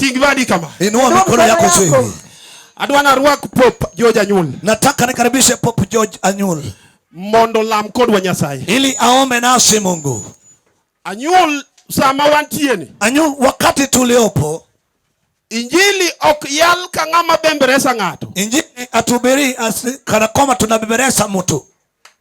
Ting badi kama. Inua Inua mikono yako mkono juu yako. hivi. Adwa narwak Pope George Anyul Nataka nikaribishe Pope George Anyul mondo lam kodwa Nyasaye. ili aombe nasi Mungu. Anyul sama wantie ni. Anyul, wakati tuliopo, Injili ok yal ka ng'ama bemberesa ng'ato. Injili atubiri kana kwamba tunabeberesa mtu.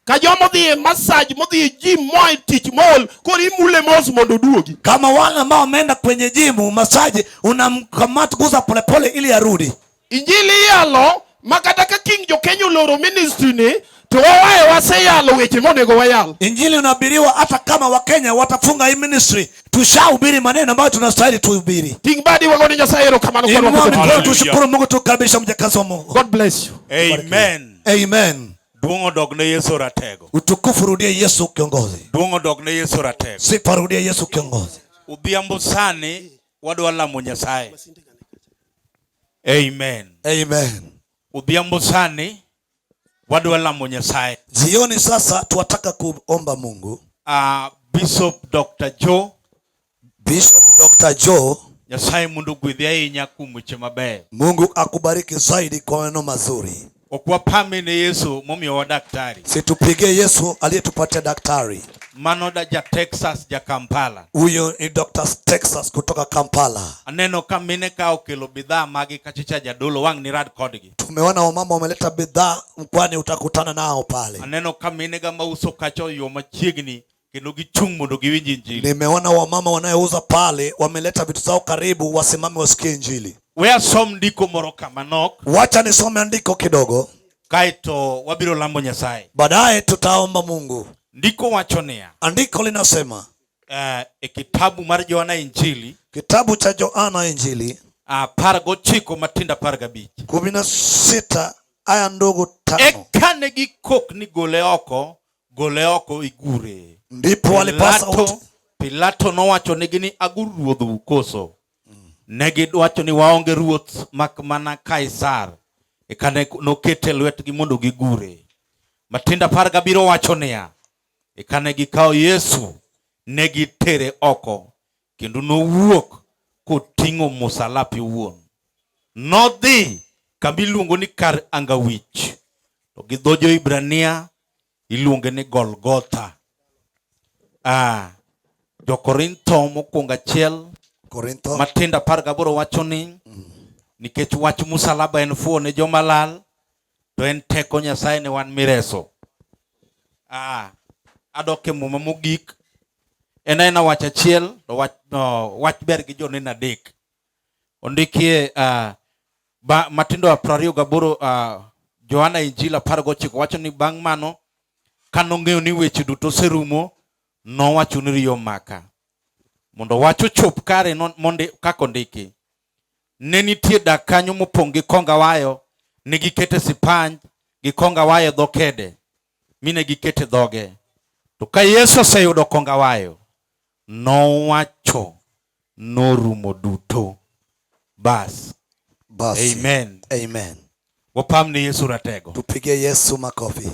Ka joma odhi e massage modhi e gym moa e tich mool koro imule mos mondo oduogi. Kama wale ambao wameenda kwenye jimu masaji, unamkamata guza polepole ili arudi. Injili iyalo ma kata ka King jo Kenya oloro ministry ni to wawaye waseyalo weche monego wayal. Injili unahubiriwa hata kama Wakenya watafunga hii ministry, tushahubiri maneno ambayo tunastahili tuhubiri. Ting badi wagone Nyasaye erokamano kwa Inua rwako mikono jotich. tushukuru Mungu, tukaribisha mjakazi wa Mungu. God bless you. Amen. Amen. Duong' odog ne Yesu ratego. Utukufu rudie Yesu kiongozi, Duong' odog ne Yesu ratego. sifa rudie Yesu kiongozi. Odhiambo sani wadwa lamo Nyasaye. Amen. Amen. Odhiambo sani wadwa lamo Nyasaye. Jioni sasa tuwataka kuomba Mungu. Bishop Dr. Joe, Bishop Dr. Joe, Nyasaye mondo ogwedhi ahinya kuom weche mabeyo. Mungu akubariki zaidi kwa maneno mazuri. Ok wapame ne Yesu momiyowa daktari. Situpigie Yesu aliyetupatia daktari. Mano da ja Texas ja Kampala. Huyo ni Dr. Texas kutoka Kampala. Aneno ka mine ka okelo bidhaa magi kachicha jadolo wang' ni rad kodgi. Tumeona wamama wameleta bidhaa mkwani, utakutana nao pale. Aneno ka mine ga mauso kacha yo machiegni kendo gichung' mondo giwinj injili. Nimeona wamama wanayeuza pale wameleta vitu zao karibu, wasimame wasikie Injili. We asom ndiko moro ka manok Wacha nisome andiko kidogo, kaeto wabiro lamo Nyasaye. Baadaye tutaomba Mungu. Ndiko wacho niya, Andiko linasema e kitabu mar Johana Injili kitabu cha Yohana Injili 19 matindo 15. 16 aya ndogo 5. Eka ne gikok ni gole oko, gole oko igure. Ndipo walipasa Pilato, Pilato nowacho negi ni agur ruodhu koso. Ne giwacho ni waonge ruoth mak mana Kaisar. Eka ne nokete lwetgi mondo gigure. Matindo 17 wacho niya, eka ne gikawo Yesu, ne gitere oko, kendo nowuok koting'o musalapi owuon. Nodhi kama iluongo ni kar anga wich, to gi dho jo-Hibrania iluonge ni Golgotha. Jo-Korintho mokwongo 1 Korintho matindo 18 wacho ni nikech wach musalaba en fuwo ne joma lal, to en teko Nyasaye ne wan mireso. Adok e Muma mogik, en aena wach achiel, to wach, no, wach ber gi joneno 3. Ondikie matindo 28, Johana Injili 19 wacho ni bang' mano kanong'eyo ni weche duto oserumo, nowacho ni riyo maka. Mondo wach ochop kare no, mondi, kaka ondiki. Ne nitie dak kanyo mopong' gi konga wayo, ne gikete sipanj gi konga wayo e dho kede, mi ne gikete dhoge. To ka Yesu oseyudo konga wayo, nowacho norumo duto. Bas. Basi. Amen. Amen. Wapam ne Yesu ratego. Tupigie Yesu makofi.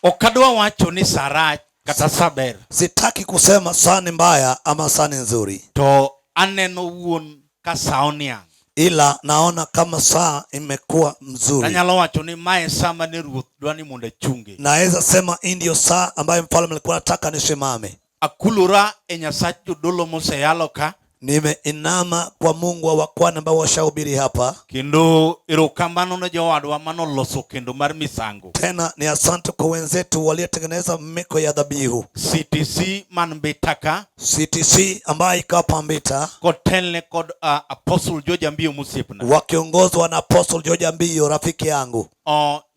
Ok adwa wacho ni saa rach kata saa ber. Sitaki kusema saa ni mbaya ama saa ni nzuri. To aneno wuon ka saa oniang'. Ila naona kama saa imekuwa mzuri. Anyalo wacho ni mae saa mane ruoth dwa ni mondo achunge. Naweza sema hii ndio saa ambayo mfalme alikuwa anataka nisimame. Akulora e Nyasach jodolo moseyalo ka. Nimeinama kwa Mungu wa wakwani ambao washahubiri hapa. Kendo erokamano ne jowadwa manoloso kendo mar misango. Tena ni asante kwa wenzetu waliotengeneza miko ya dhabihu. CTC man Mbita. CTC ambayo iko hapa Mbita. Kotelne kod Apostle George Ambiyo mosiepna. Wakiongozwa na Apostle George Ambiyo rafiki yangu.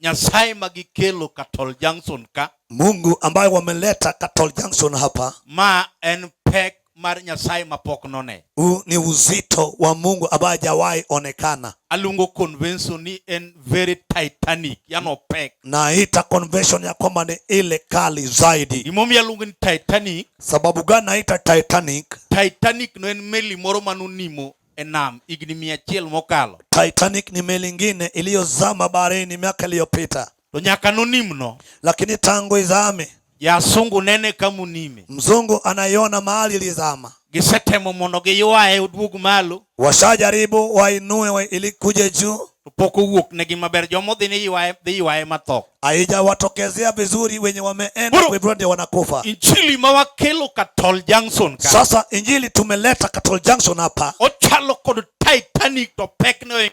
Nyasaye magikelo Katol Junction ka. Mungu ambaye wameleta Katol Junction hapa. Ma en pek mar Nyasaye mapok none. Huu ni uzito wa Mungu ambaye hajawahi onekana. Aluongo convention ni en very titanic, yani pek. Naita convention ya kwamba ni ile kali zaidi. Gimomiyo aluongo ni Titanic? Sababu gani naita Titanic? Titanic no en meli moro manonimo e nam higni mia achiel mokalo. Titanic ni meli nyingine iliyozama baharini miaka iliyopita. To nyaka nonimno. Lakini tangu izame, Jasungu nene kama unime. Mzungu anaiona mahali ilizama. Gisetemo mondo giywaye oduog malo. Washajaribu wainue ili kuje juu. To pok owuok negi maber. Jomodhi ni ywaye dhi ywaye matho. Haijawatokezea vizuri, wenye wameenda Bro. kuivua ndio wanakufa. Injili ma wakelo Katol Junction ka. Sasa injili tumeleta Katol Junction hapa Ochalo kod Titanic to pekne oingo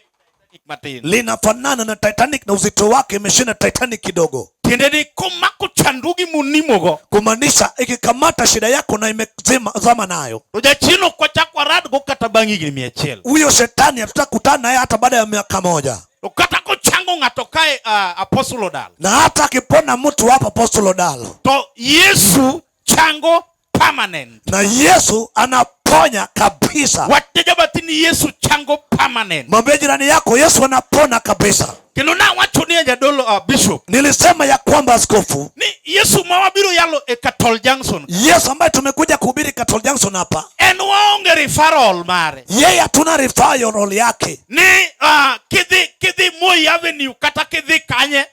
Titanic matin. Linafanana na Titanic na uzito wake imeshinda Titanic kidogo. Tiende ni komako chandruogi monimogo. Kumaanisha ikikamata shida yako na imezima zama nayo, To jachien ok wachak waradgo kata bang' higni 100. Huyo shetani hatutakutana naye hata baada ya miaka 1. To kata kochango ng'ato kae Apostle Odal. Na hata akipona mtu hapa Apostle Odal. To Yesu chango permanent. Na Yesu anaponya kabisa. Wach jabathi ni Yesu chango permanent. Mwambie jirani yako Yesu anapona kabisa. Kendo nawacho ni jadolo bishop. Nilisema ya kwamba askofu, Ni Yesu ma wabiro yalo e Katol Junction. Yesu ambaye tumekuja kuhubiri Katol Junction hapa, En waonge referral mare. Yeye hatuna referral yake. Ni kidhi Moi Avenue kata kidhi kanye.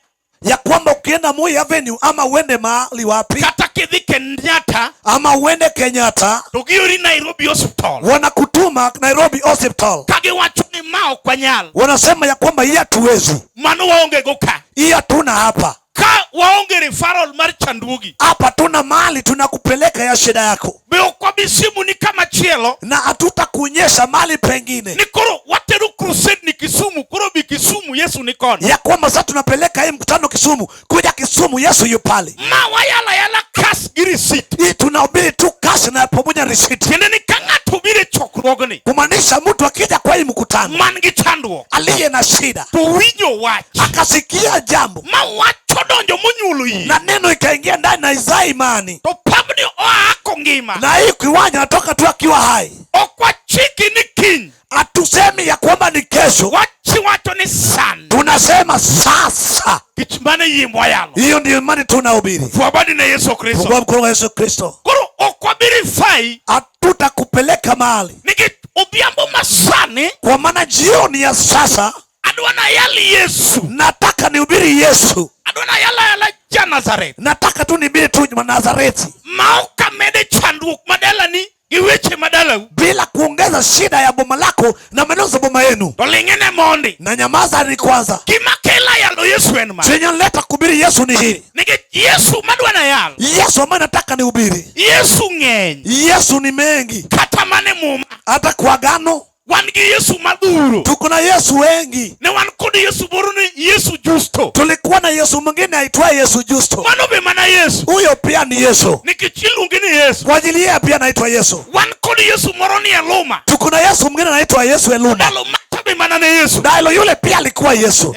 Ya kwamba ukienda Moi Avenue ama uende mahali wapi, Kata kidhi Kenyatta, ama uende Kenyatta, to giori Nairobi Hospital. Wanakutuma Nairobi Hospital. Kagiwacho ni ma ok wanyal. Wanasema ya kwamba hii hatuwezi. Mano waonge go ka. Hii hatuna hapa. Ka waonge referral mar chandruogi. Hapa tuna mahali tunakupeleka ya shida yako. Be ok wabi simu ni kama chielo. Na hatutakuonyesha mahali pengine. Ni koro watero crusade ni Kisumu, koro bi Kisumu Yesu ni kono. Ya kwamba sasa tunapeleka hii mkutano Kisumu, kuja Kisumu Yesu yu pale. Ma wayala yala cash gi receipt. Hii tunahubiri tu cash na pamoja na receipt. Tiende ni ka ng'ato biro e chokruogni. Kumaanisha mtu akija kwa hii mkutano, Man gi chandruok. aliye na shida, To winjo wach. Akasikia jambo. Ma wach odonjo monyuolo yie. Na neno ikaingia ndani na izaa imani. To pabni oa kongima. Na hii kiwanja natoka tu akiwa hai. Ok wachiki ni kiny. Hatusemi ya kwamba ni kesho. Wachi wacho ni sani. Tunasema sasa. Kich mane yie mwayalo. Hiyo ndio imani tunahubiri. Fuabani na Yesu Kristo. Fungua mkono wa Yesu Kristo. Koro ok wabirifai. Hatutakupeleka mahali. Nikech odhiambo masani. Kwa maana jioni ya sasa. Adwa na yal Yesu. Nataka nihubiri Yesu. Adwa na yala yala ja Nazareth. Nataka tu nihubiri tu wa Nazareti. Ma ok amede chandruok madalani gi weche madalau. Bila kuongeza shida ya boma lako na maneno za boma yenu. To ling'ene mondi. Na nyamaza ni kwanza. Gima kela yalo Yesu en ma. Chenye nileta kuhubiri Yesu ni hili. Nikech Yesu madwa na yalo. Yesu ambaye nataka nihubiri. Yesu ng'eny. Yesu ni mengi. Kata mane Muma. Hata kwa agano. Wan gi Yesu madhuro. Tuko na Yesu wengi. Ne wan kod Yesu moro ni Yesu Justo. Tulikuwa na Yesu mwingine aitwaye Yesu Justo. Mano be mana Yesu. Huyo pia ni Yesu. Nikech iluonge ni Yesu. Kwa ajili yeye pia anaitwa Yesu. Wan kod Yesu moro ni Eluma. Tuko na Yesu mwingine anaitwa Yesu Eluma. Ndalo macha be mana ne Yesu. Ndalo yule pia alikuwa Yesu.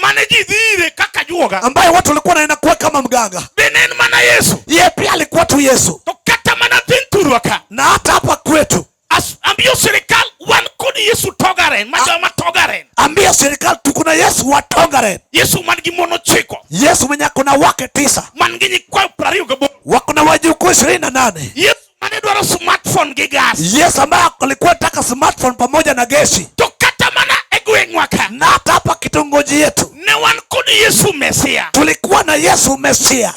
Mane ji dhi ire kaka juoga. Ambaye watu walikuwa wanaenda kuwa kama mganga. Be ne en mana Yesu. Yeye pia alikuwa tu Yesu. To kata mana piny thurwa ka. Na hata hapa kwetu. Ambia serikal wan kod Yesu Tongaren, ma joma Tongaren. Ambia serikal tuko na Yesu wa Tongaren. Yesu man gi mon 9. Yesu mwenye ako na wake 9. Man gi nyikwayo 28. Wako na wajukuu 28. Yesu mane dwaro smartphone gi gas. Yesu ambaye alikuwa anataka smartphone pamoja na gesi. To kata mana e gweng'wa ka. Na hata hapa kitongoji yetu. Ne wan kod Yesu Mesia. Tulikuwa na Yesu Mesia.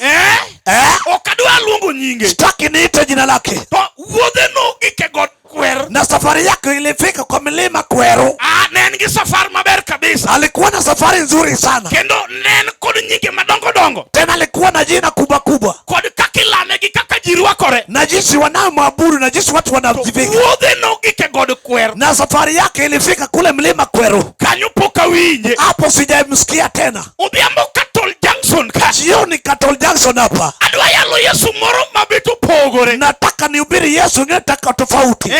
Ok adwa luongo nyinge. Sitaki niite jina lake. To wuodhe nogik e got Kwer. Na safari yake ilifika kwa milima Kweru. Ne en gi safari maber kabisa. Alikuwa na safari nzuri sana. Kendo ne en kod nyinge madongo dongo. Tena alikuwa na jina kubwa kubwa. Kod kaka ilame gi kaka ji rwakore. Na jinsi wanaomwabudu na jinsi watu wanavivika. Wuodhe nogik e got Kwer. Na safari yake ilifika kule mlima Kweru. Kanyo pok awinje. Hapo sijamsikia tena. Odhiambo Katol Junction ka. Jioni Katol Junction hapa. Adwa yalo Yesu moro mabet opogore. Nataka nihubiri Yesu ningetaka tofauti.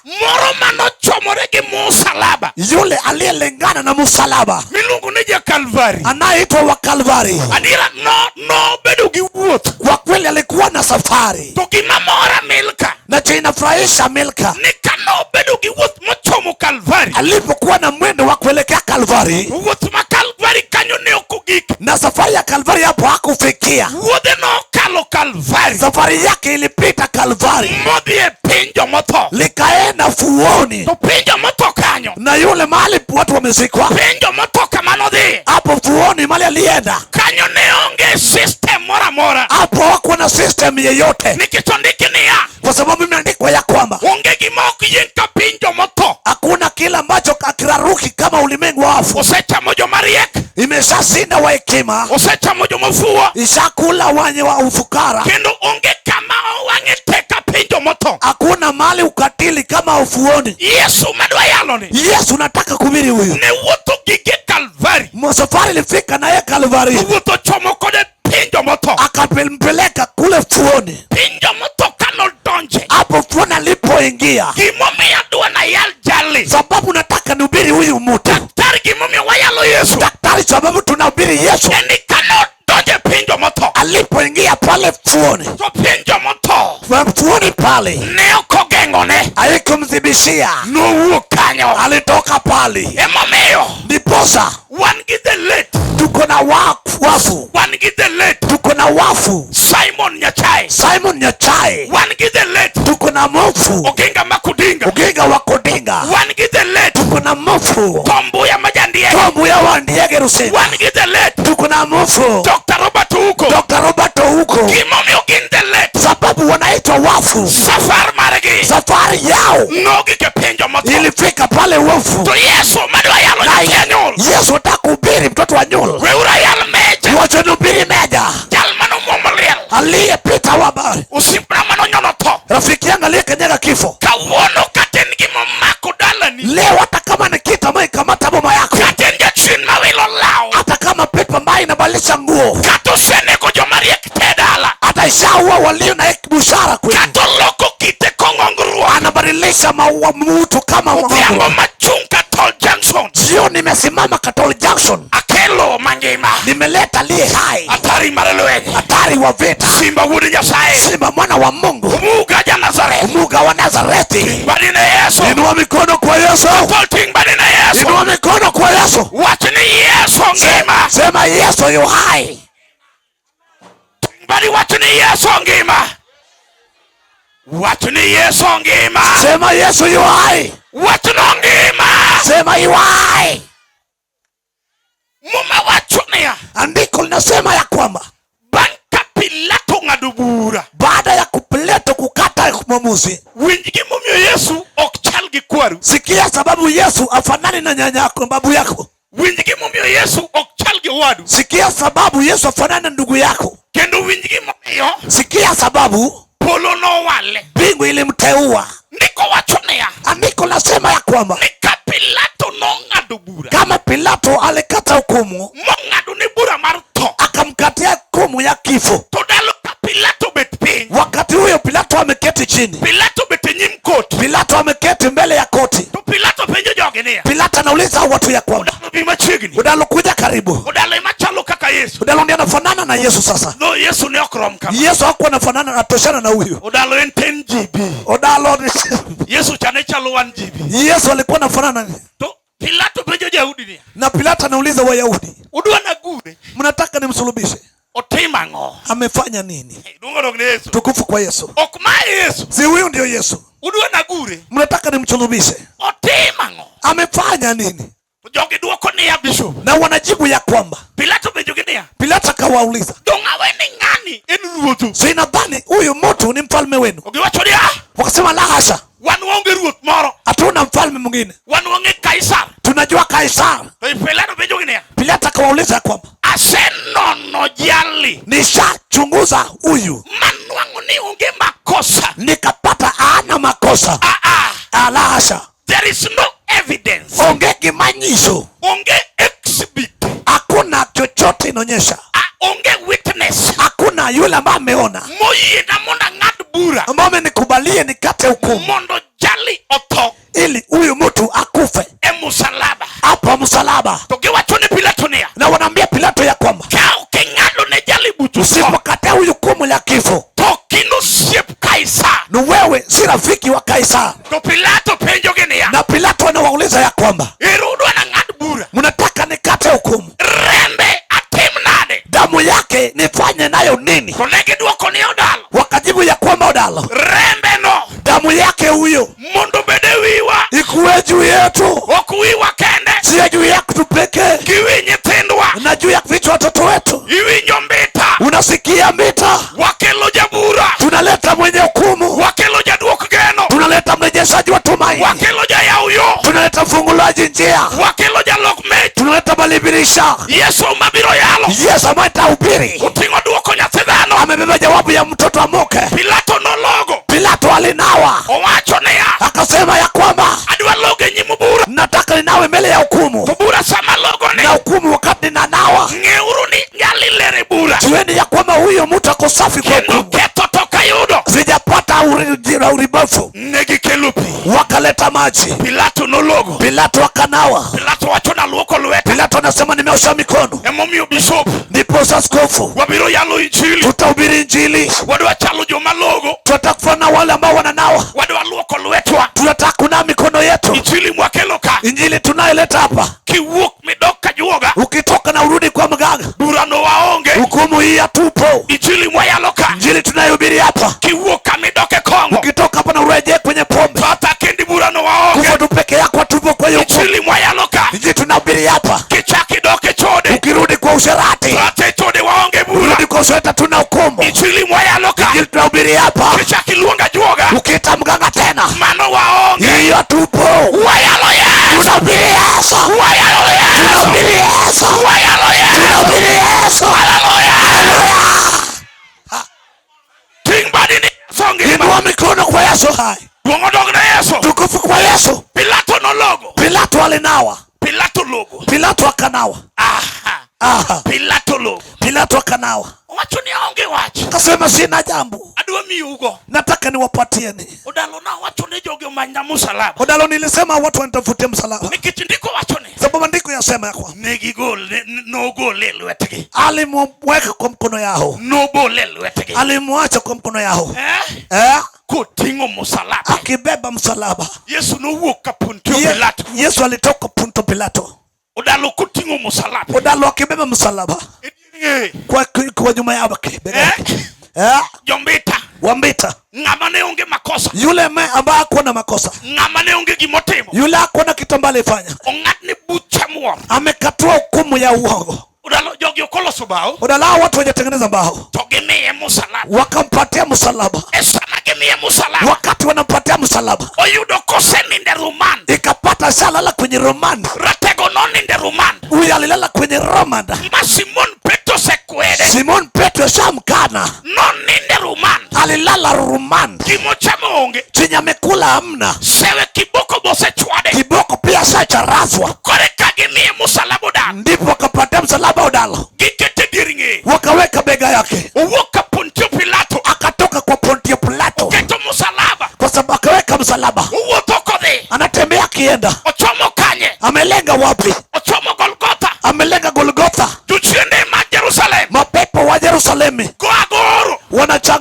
Moro manochomore gi musalaba. Yule aliyelingana na msalaba. Miluongo ni ja Kalvari. Anaitwa wa Kalvari. Adiera no bedo gi wuoth. Kwa kweli alikuwa na safari. To gima mora Milka. Na cha inafurahisha Milka. Ni kano bedo gi wuoth mochomo Kalvari. Alipokuwa na mwendo wa kuelekea Kalvari. Wuoth ma Kalvari kanyo ne ok ogik. Na safari ya Kalvari hapo hakufikia. Wuodhe nokalo Kalvari. Safari yake ilipita Kalvari. Modhi e piny jomotho. Likaenda fuoni. To piny jomotho kanyo. Na yule mahali watu wamezikwa. Piny jomotho kama nodhi. Hapo fuoni mahali alienda. Kanyo ne onge system moro amora. Hapo hakuwa na system yeyote. Nikech ondiki niya. Kwa sababu imeandikwa ya kwamba onge gima ok yieng ka piny jomotho. Hakuna kile ambacho akiraruki kama ulimwengu wa wafu. Osechamo joma riek. Imeshashinda wa hekima. Osechamo jomofuwo. Ishakula wenye wa ufukara. Kendo onge kama owang'e tek ka piny jomotho. Hakuna mali ukatili kama ufuoni. Yesu madwa yalo ni Yesu nataka kuhubiri huyu. Ne wuotho gige Kalvari. Safari ilifika na yeye Kalvari. Wuotho chomo kode piny jomotho. Akampeleka kule fuoni. Piny jomotho kanodonje. Hapo fuoni alipoingia. Gimomiyo adwa nayal jali. Sababu nataka nihubiri huyu mtu. Daktari gimomiyo wayalo Yesu. Daktari sababu tunahubiri Yesu. En ni kanodonje piny jomotho. Alipoingia pale fuoni. To piny jomotho. Fuoni pale. Ne ok ogeng'one. Haikumzibishia. Nowuok kanyo. Alitoka pale. Emomiyo. Ndiposa. Wan gi the late. Tuko na wafu. Wan gi the late. Tuko na wafu. Simon Nyachae. Simon Nyachae. Wan gi the late. Tuko na mfu. Oginga Makudinga. Oginga wa Kodinga. Wan gi the late. Tuko na mfu. Tom Mboya Majandiege. Tom Mboya wa Ndiege Rusinga. Wan gi the late. Tuko na mfu. Dr. Robert Ouko. Dr. Robert Ouko. Gimomiyo gin the late. Sababu wanaitwa wafu. Safar margi. Safari yao nogik e piny jomotho. Ilifika pale wafu. To Yesu madwa yalo nyathi anyuol. Yesu nataka kuhubiri mtoto wa nyul. Weuru ayal meja. Wacha nihubiri meja. Jal manomuomo liel. Aliyepita wa bahari. Osiepna manonyono tho. Rafiki yangu aliyekanyaga kifo. Kawuono kata en gimomako dalani. Leo hata kama ni kitu ambayo ikamata boma yako. Kata en jachien mawilo law. Hata kama pepo ambayo inabadilisha nguo. Kata osenego joma riek te dala. Hata ishaua walio na busara kweli. Kata oloko kite kong'ongruok. Anabadilisha maua mtu kama Odhiambo machung' Katol Junction. Jioni nimesimama Katol Junction. Akelo mangima. Nimeleta aliye hai. Hatari mar lweny. Hatari wa vita. Simba wuod Nyasaye. Simba mwana wa Mungu. Muga ja Nazareth. Muga wa Nazareti. Ting' badi ne Yesu. Inua mikono kwa Yesu. Katol ting' badi ne Yesu. Inua mikono kwa Yesu. Wach ni Yesu ngima. Sema Yesu yu hai. Ting' badi wach ni Yesu ngima. Wach ni Yesu ngima. Sema Yesu yu hai. Wach no ngima. Sema yu hai. Muma wacho niya. Andiko linasema ya kwamba bang' ka Pilato ng'ado bura. Baada ya Pilato kukata mwamuzi. Winj gimomiyo Yesu ok chal gi kwaru. Sikia sababu Yesu afanani na nyanya yako, babu yako. Winj gimomiyo Yesu ok chal gi owadu. Sikia sababu Yesu afanani na ndugu yako. Kendo winj gimomiyo. Sikia sababu polo nowale. Mbingu ilimteua. Ndiko wacho niya. Andiko linasema ya kwamba ni ka Pilato nong'ado bura. Kama Pilato alikata hukumu, mong'ado ne bura mar tho. Akamkatia hukumu ya kifo. To ndalo ka Pilato bet piny. Wakati huyo Pilato ameketi chini. Pilato bet e nyim kot. Pilato ameketi mbele ya koti. To Pilato penjo jogi niya. Pilato anauliza watu ya kwamba Udalo bi machiegni. Udalo kuja karibu. Udalo ema chalo kaka Yesu. Udalo ndiye anafanana na Yesu sasa. No, Yesu ne ok rom kama. Yesu hakuwa anafanana, anatoshana na huyu. Udalo en 10 GB. Udalo ni Yesu cha ne chalo 1 GB. Yesu alikuwa anafanana. To Pilato penjo Yahudi niya. Na Pilato anauliza Wayahudi. Udwa nagure. Mnataka nimsulubishe? Otimo ang'o? Amefanya nini? Duong' odog ne Yesu. Tukufu kwa Yesu. Ok ma Yesu. Si huyu ndio Yesu. Udwa nagure. Mnataka nimsulubishe? Otimo ang'o? Amefanya nini? To jogi dwoko niya, Bishop. Na wanajibu ya kwamba Pilato penjogi niya. Pilato akawauliza. Dong' awe ni ng'ani en ruothu? Si nadhani huyu mtu ni mfalme wenu. To giwacho niya, Wakasema la hasha. Wan waonge ruoth moro. Hatuna mfalme mwingine. Wan waonge Kaisar. Tunajua Kaisar. To Pilato penjogi niya. Pilato akawauliza kwamba asenono jali. Nishachunguza huyu. Manwang'o ni onge makosa. Nikapata hana makosa. La hasha. There is no evidence. Onge kimanyiso. Onge exhibit. Hakuna chochote inaonyesha. Onge witness. Hakuna yule ambaye ameona. Moyiena mondo ang'ad bura. Ambaye amenikubalie nikate hukumu. Mondo jali otho. Ili huyu mtu akufe. E msalaba. Hapo msalaba. To giwacho ne Pilato niya. Na wanaambia Pilato ya kwamba ka ok ing'ado ne jali buch tho. Usipokataa huyu hukumu ya kifo. To kino osiep Kaisar. Ni wewe si rafiki wa Kaisar. To Pilato penjogi niya. Na Pilato anawauliza ya kwamba Ero udwa nang'ad bura. Mnataka nikate hukumu. Rembe atim nade? Damu yake nifanye nayo nini? To ne gidwoko ni odalo. Wakajibu ya kwamba odalo. Rembe no. Damu yake huyo. Mondo bed e wiwa. Ikuwe juu yetu. Ok wiwa kende. Sio juu yetu pekee. Gi wi nyithindwa. Na juu ya vichwa watoto wetu. Iwinjo mbita. Unasikia mbita. Wakelo jabura. Tunaleta mwenye hukumu. Wakelo Jayaw yo. Tunaleta mfungulaji njia. Wakelo jalok mich. Tunaleta balibirisha. Yesu mabiro yalo. Yesu ambaye atahubiri. Oting'o duoko nyathi dhano. Amebeba jawabu ya mtoto wa mke. Pilato nologo. Pilato alinawa. Owacho niya. Akasema ya kwamba adwa logo e nyim bura. Nataka ninawe mbele ya hukumu. To bura sama logo ni. Na hukumu wakati ninanawa. Ng'euru ni nyali lere bura. Jueni ya kwamba huyo mtu ako safi kwa Kendo hukumu. ketho to kayudo. Sijapata uribofu. Ne gikelo pi. Wakaleta maji. Pilato nologo. Pilato akanawa. Pilato wacho naluoko lweta. Pilato anasema nimeosha mikono. Emomiyo bishop. Ndipo askofu. Wabiro yalo injili. Tutahubiri injili. Wadwa chalo joma logo. Tunataka kufana wale ambao wananawa. Wadwa luoko lwetwa. Tunataka kunawa mikono yetu. Injili mwakelo ka. Injili tunayoleta hapa. Kiwuok midok kajuoga. Ukitoka na urudi kwa mganga. Bura no waonge. Hukumu hii hatupo. Injili mwayalo ka. Injili tunayohubiri hapa. Kiwuok ka midok e kong'o. Ukitoka hapa na urejee kwenye pombe. Tata kendi bura no waonge. Kufa tu peke yako hatupo kwa hiyo hukumu. Injili mwayalo ka. Injili tunahubiri hapa. Kichaki dok e chode. Ukirudi kwa usherati. Tata e chode waonge bura. Urudi kwa usherati tuna hukumu. Injili mwayalo ka. Injili tunahubiri hapa. Kichaki luonga juoga. Ukiita mganga tena. Mano waonge. Hiyo hatupo. Wayalo Yesu. Tunahubiri Yesu. Wayalo Yesu. Tunahubiri Yesu. Wayalo Yesu. Tunahubiri Yesu. Haleluya. Haleluya. Ting badi ni Yesu ngima. Inua mikono kwa Yesu hai. Duong' odog ne Yesu. Tukufu kwa Yesu. Pilato nologo. Pilato alinawa. Pilato logo. Pilato akanawa. Aha. Aha. Pilato logo. Pilato akanawa. Owacho ni aonge wach. Akasema sina jambo. Adwa miyougo. Nataka niwapatieni. Odalo na wacho ni jogi omanyna musalaba. Odalo nilisema watu wanitafutie msalaba. Nikech ndiko wacho ni. Sababu andiko yasema ya kwamba Negigol nogole e lwetgi. Alimweka kwa mkono yao. Nobole e lwetgi. Alimwacha kwa mkono yao. Eh? Eh? Koting'o musalaba. Akibeba msalaba. Yesu nowuok ka Pontio Pilato. Yesu alitoka Pontio Pilato. Odalo koting'o musalaba. Odalo akibeba msalaba. Kwa nyuma yake. Eh? Eh? Jombita. Wambita. Ng'ama ne onge makosa. Yule ambaye hakuwa na makosa. Ng'ama ne onge gimotimo. Yule hakuwa na kitu ambacho alifanya. Ong'adne bucha muor. Amekatua hukumu ya uongo. Odalo jogi ok oloso bao. Odalo watu hawajatengeneza mbao. To gimiye musalaba. Wakampatia msalaba. E sama gimiye msalaba. Wakati wanampatia msalaba. Oyudo koseninde rumand. Ikapata shalala kwenye rumand. Ratego noninde rumand. Huyu alilala kwenye rumand. Ma Simon Petro sekwede. Simon Petro shamkana. Noninde rumand. Alilala rumand. Gimochamo onge. Chenye amekula hamna. Sewe kiboko bosechwade. Kiboko pia shacharazwa. Kore ka gimiye msalaba odalo. Ndipo wakapatia msalaba odalo. Gikete dier ng'eye. Wakaweka bega yake. Owuok ka Pontio Pilato. Akatoka kwa Pontio Pilato. Oketo msalaba. Kwa sababu akaweka msalaba. Owuotho kodhi. Anatembea akienda. Ochomo kanye. Amelenga wapi? Ochomo Golgotha. Amelenga Golgotha. Jochiende mag Jerusalem. Mapepo wa Yerusalemu. Go agoro.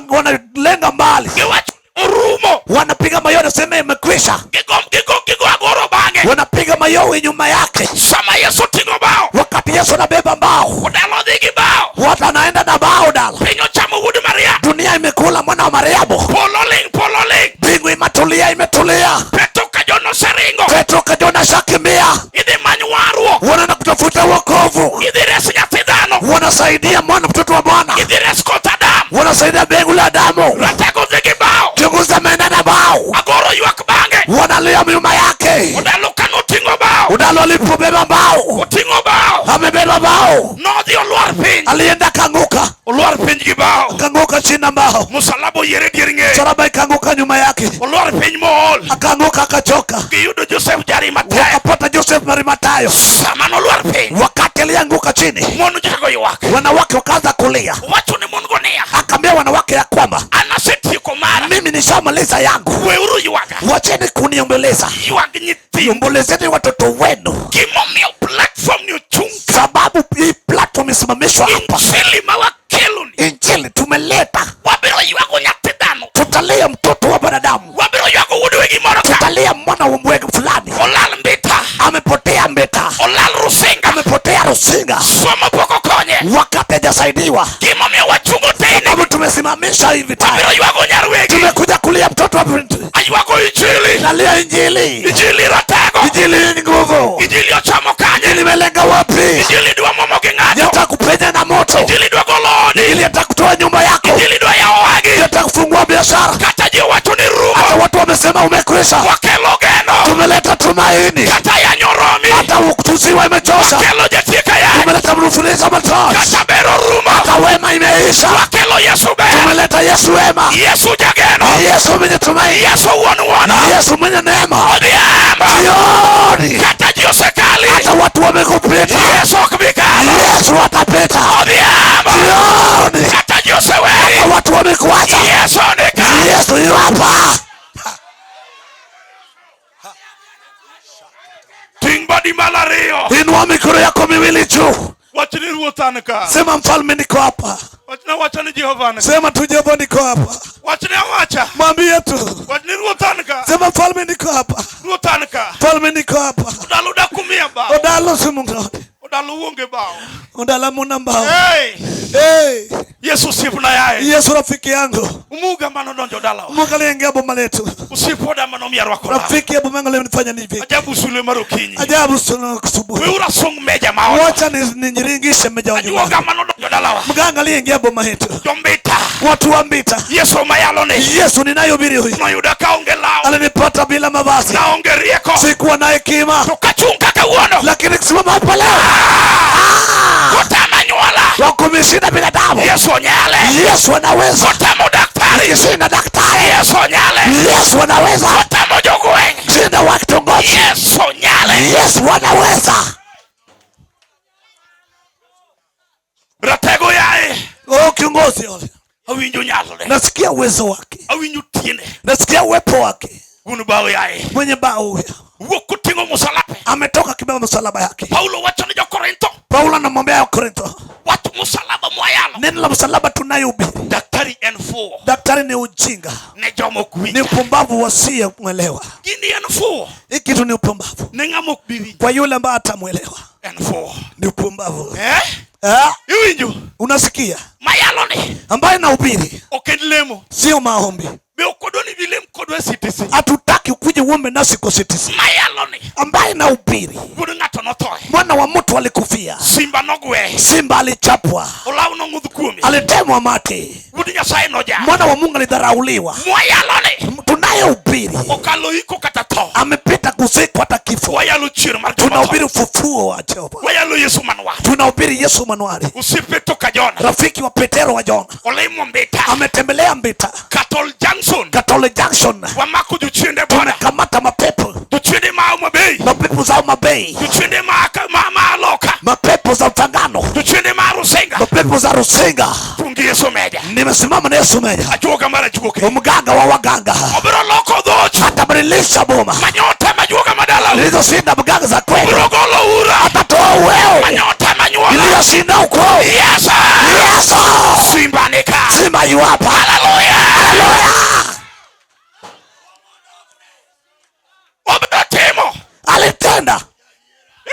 Wanalenga mbali. Giwacho orumo. Wanapiga mayowe nasema imekwisha. Gigo agoro bang'e. Wanapiga mayowe nyuma yake. Sama Yesu ting'o bao. Wakati Yesu anabeba mbao. Odalo dhi gi bao. Watu anaenda na bao dalo. Piny ochamo wuod Maria. Dunia imekula mwana wa Mariamu. Polo ling, polo ling. Mbingu imetulia, imetulia. Petro ka Jona oseringo. Petro ka Jona ashakimbia. Idhi many warruok. Wanaenda kutafuta wokovu. Idhi res nyathi dhano. Wanasaidia mwana mtoto wa Bwana. Idhi res koth Adam. Wanasaidia mbegu la damu. Ratego dhi gi bao. Kiongozi ameenda na bao. Agoro ywak bang'e. Wanalia nyuma yake. Odalo kanoting'o bao. Odalo alipobeba mbao. Oting'o bao. Amebeba bao. Nodhi olwar piny. Alienda kanguka. Olwar piny gi bao. Kanguka chini na mbao. Msalaba oyiere dier ng'eye. Msalaba ikaanguka nyuma yake. Olwar piny mool. Akaanguka akachoka. Giyudo Joseph Jarimathaya. Wakapata Joseph Arimathayo. Sama nolwar piny. Wakati alianguka chini. Mon ochako ywak. Wanawake wakaanza kulia. Owacho ne mon go niya. Akaambia wanawake ya kwamba an asetieko mara. Mimi nishamaliza yangu. Weuru ywaga. Wacheni kuniomboleza. Ywag nyithindo. Ombolezeni watoto wenu. Gimomiyo platform ni ochung'. Sababu hii platform imesimamishwa hapa. Injili ma wakelo ni. Injili tumeleta. Wabiro ywago nyathi dhano. Tutalia mtoto wa binadamu. Wabiro ywago wuod wegi moro ka. Tutalia mwana wa mwegi fulani. Olal Mbita. Amepotea Mbita. Olal Rusinga. Amepotea Rusinga. Somo pok okonye. Wakati hajasaidiwa. Gimomiyo wachungo teyni. Sababu tumesimamisha hivi tayari. Wabiro ywago nyar wegi. Tumekuja kulia mtoto wa binti. Aywago injili. Nalia injili. Injili ratego. Injili ni nguvu. Injili ochomo kanye. Injili imelenga wapi? Injili dwa momo gi ng'ato. Yataka kupenya na moto. Injili dwa golo odi. Injili yataka kutoa nyumba yako. Injili dwa yawo wagi. Yataka kufungua biashara. Kata ji owacho ni rumo. Hata watu wamesema umekwisha. Wakelo geno. Tumeleta tumaini. Kata yanyo romi. Hata kutusiwa imetosha. Wakelo jatieka yany. Tumeleta mrufuliza matosh. Kata bero rumo. Hata wema imeisha. Wakelo Yesu ber. Tumeleta Yesu wema. Yesu jageno. Yesu mwenye tumaini. Yesu wuon wuono. Yesu mwenye neema. Odhiambo. Jioni. Kata ji osekali. Hata watu wamekupita. Yesu ok bi kalo. Yesu atapita. Odhiambo. Jioni. Kata ji oseweri. Hata watu wamekuacha. Yesu nika. Yesu yu hapa. Ting' badi malo ariyo. Inua mikono yako miwili juu. Wach ni ruoth an ka. Sema mfalme, niko hapa. Wachna wacha ni Jehova an ka. Sema tu Jehova, niko hapa. Wachne awacha. Mwambie tu. Wach ni ruoth an ka. Sema mfalme, niko hapa. Ruoth an ka. Mfalme, niko hapa. Odalo dak umiya bao. Odalo simunga. Odalo uonge bao. Odala muna mbao. Hey! Hey, Yesu osiepna yaye. Yesu rafiki yangu. Umuga manodonjo dalawa. Mungu aliyeingia boma letu. Osiep oda manomiyo arwako law. Rafiki ya boma yangu alinifanya nivi. Ajabu sulwe mar okinyi. Ajabu sana asubuhi. Weuru asong meja maoda. Wacha nijiringishe meja wa Ajuoga nyumbani. manodonjo dalawa. Mganga aliyeingia boma yetu. Jombita. Watu wa Mbita. Yesu mayalo ni. Yesu ninayehubiri huyu. Noyuda kaonge law. Alinipata bila mavazi. Naonge rieko. Sikuwa na hekima. To kachung' kaka wuono. Lakini kusimama hapa leo Kotama anyuola. wakumeshinda binadamu. Yesu onyale. Yesu anaweza. Kotamo daktari. Shinda daktari. Yesu onyale. Yesu anaweza. Kotamo jogweng'. Shinda wa kitongoji. Yesu onyale. Yesu anaweza. Ratego yaye. Oh, kiongozi yule. Awinjo nyalone. Nasikia uwezo wake. Awinjo tiende. Nasikia uwepo wake. Wuon bao yaye. Mwenye bao huyo Wuok koting'o musalape. ametoka kibeba msalaba yake. Paulo wacho ne jo-Korintho. Paulo anamwambia Korintho, Wach musalaba mwayalo. neno la msalaba tunayohubiri, Daktari en fuwo. daktari ni ujinga, Ne joma ok ni winja. upumbavu wasiyemwelewa. Gini en fuwo. Hii kitu ni upumbavu Ne ng'ama ok bi winjo. kwa yule ambaye atamwelewa, En fuwo. ni upumbavu. Eh? Eh? Iwinjo? Unasikia Mayalo ni. ambaye nahubiri Ok en lemo. sio maombi. Be ok odwa ni bilem kodwa e CTC. Hatutaki ukuje uombe nasi kwa CTC. Mayalo ni. Ambaye nahubiri, Wuod ng'ato nothoe. mwana wa mtu alikufia, Simba nogwe. simba alichapwa, Olaw nong'udh kuome. alitemwa mate, Wuod Nyasaye nojar. mwana wa Mungu alidharauliwa. Mwayalo ni. Tunayehubiri Okalo iko kata tho. amepita kuzikwa hata kifo. Wayalo chier mar joma Tunahubiri otho. ufufuo wa Jehova, Wayalo Yesu manwa. tunahubiri Yesu manuari, Osiep Petro ka Jona. rafiki wa Petero wa Jona, Olimo Mbita. ametembelea Mbita, Katol Johnson. Katole Junction, Wamako jochiende bwana. tumekamata mapepo, Jochiende ma Homa Bay. mapepo za Homa Bay, Jochiende ma Loka. mapepo za Mfangano, Jochiende ma Rusinga. mapepo za Rusinga. Tungi Yesu meja. Nimesimama na Yesu meja, Ajuoga mar ajuoke. mganga wa waganga, Obiro loko dhoch. atabadilisha boma Manyota majuoga madala. zilizoshinda mganga za kweli, Obiro golo ura. atatoa uweo Manyota manyuola. iliyoshinda ukoo. Yesu. Yesu, Simba nika. simba yu hapa. Haleluya. Haleluya! Obiro timo. Alitenda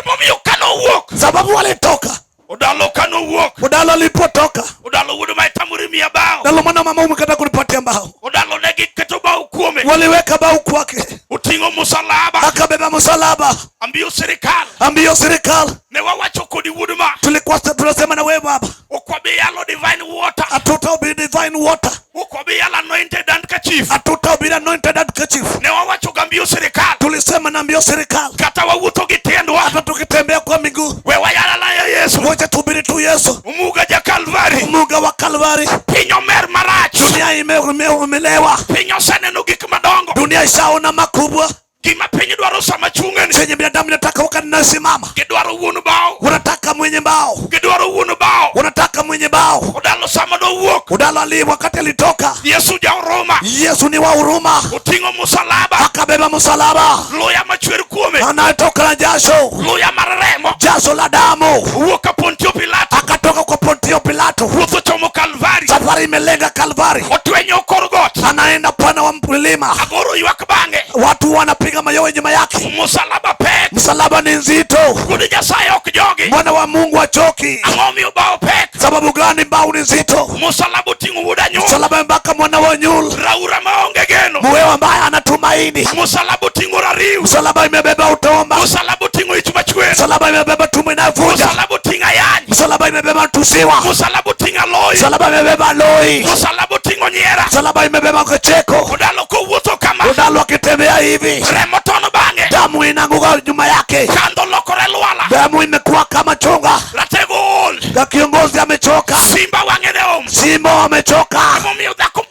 Emomiyo kanowuok. sababu alitoka Odalo kanowuok. Odalo alipotoka Odalo wuod Maitamuri miya bao. Dalo mwana mama umekata kunipatia mbao, Odalo ne giketo bao kuome. waliweka bao kwake, Oting'o musalaba. akabeba msalaba. Ambiyo sirikal. Ambio serikali, Ne wawacho kodi wuod ma. tulikuwa tunasema na wewe baba, Ok wabi yalo divine water. hatutahubiri divine water, Ok wabi yalo anointed handkerchief. hatutahubiri anointed handkerchief. Ne wawacho gambio sirikal. Tulisema na ambio serikali, Kata wawuotho gi tiendwa. hata tukitembea kwa miguu, We wayalo alaya Yesu. wacha tuhubiri tu Yesu, Umuga ja Kalvari. Mungu wa Kalvari. Piny omer marach. Dunia imelewa, Piny oseneno gik madongo. dunia ishaona makubwa. Gima piny dwaro sama chung'eni. Chenye binadamu inataka wakati nasimama, Gidwaro wuon bao. unataka mwenye mbao, Gidwaro wuon bao. unataka mwenye bao. Odalo sama nowuok. Udalo ali wakati alitoka, Yesu ja huruma. Yesu ni wa huruma, Oting'o musalaba. akabeba msalaba, Luya machwer kuome. anatoka na jasho, Luya mar remo. jasho la damu, Owuok ka Pontio Pilato. akatoka kwa Pontio Pilato. Ruoth ochomo Kalvari. Safari imelenga Kalvari, Otwenyo kor got. anaenda pana wa mlima, Agoro ywak bang'e. watu wanapiga mayowe nyuma yake. Musalaba pek. Msalaba ni nzito, Wuod Nyasaye ok jogi. mwana wa Mungu achoki. Ang'o miyo bao pek? Sababu gani mbao ni nzito? Musalaba oting'o wuod anyuol. Msalaba mpaka mwana wa nyul, Raura maonge geno. mwewe ambaye anatumaini. Musalaba oting'o rariw. Msalaba imebeba utomba, Musalaba oting'o ich machwer. msalaba imebeba tumbo inayovuja, Musalaba oting'o ayany. msalaba imebeba tusiwa, Musalaba oting'o aloi. msalaba imebeba loi, Musalaba oting'o nyiera. msalaba imebeba kicheko. Odalo kowuotho kamano. kama. Odalo akitembea hivi, Remo tono bang'e. Damu inaanguka nyuma yake. Kandho lokore lwala. Damu imekuwa kama chunga. Ratego ol. Na kiongozi amechoka. Simba wang'e ne om. Simba wamechoka. Emomiyo dhako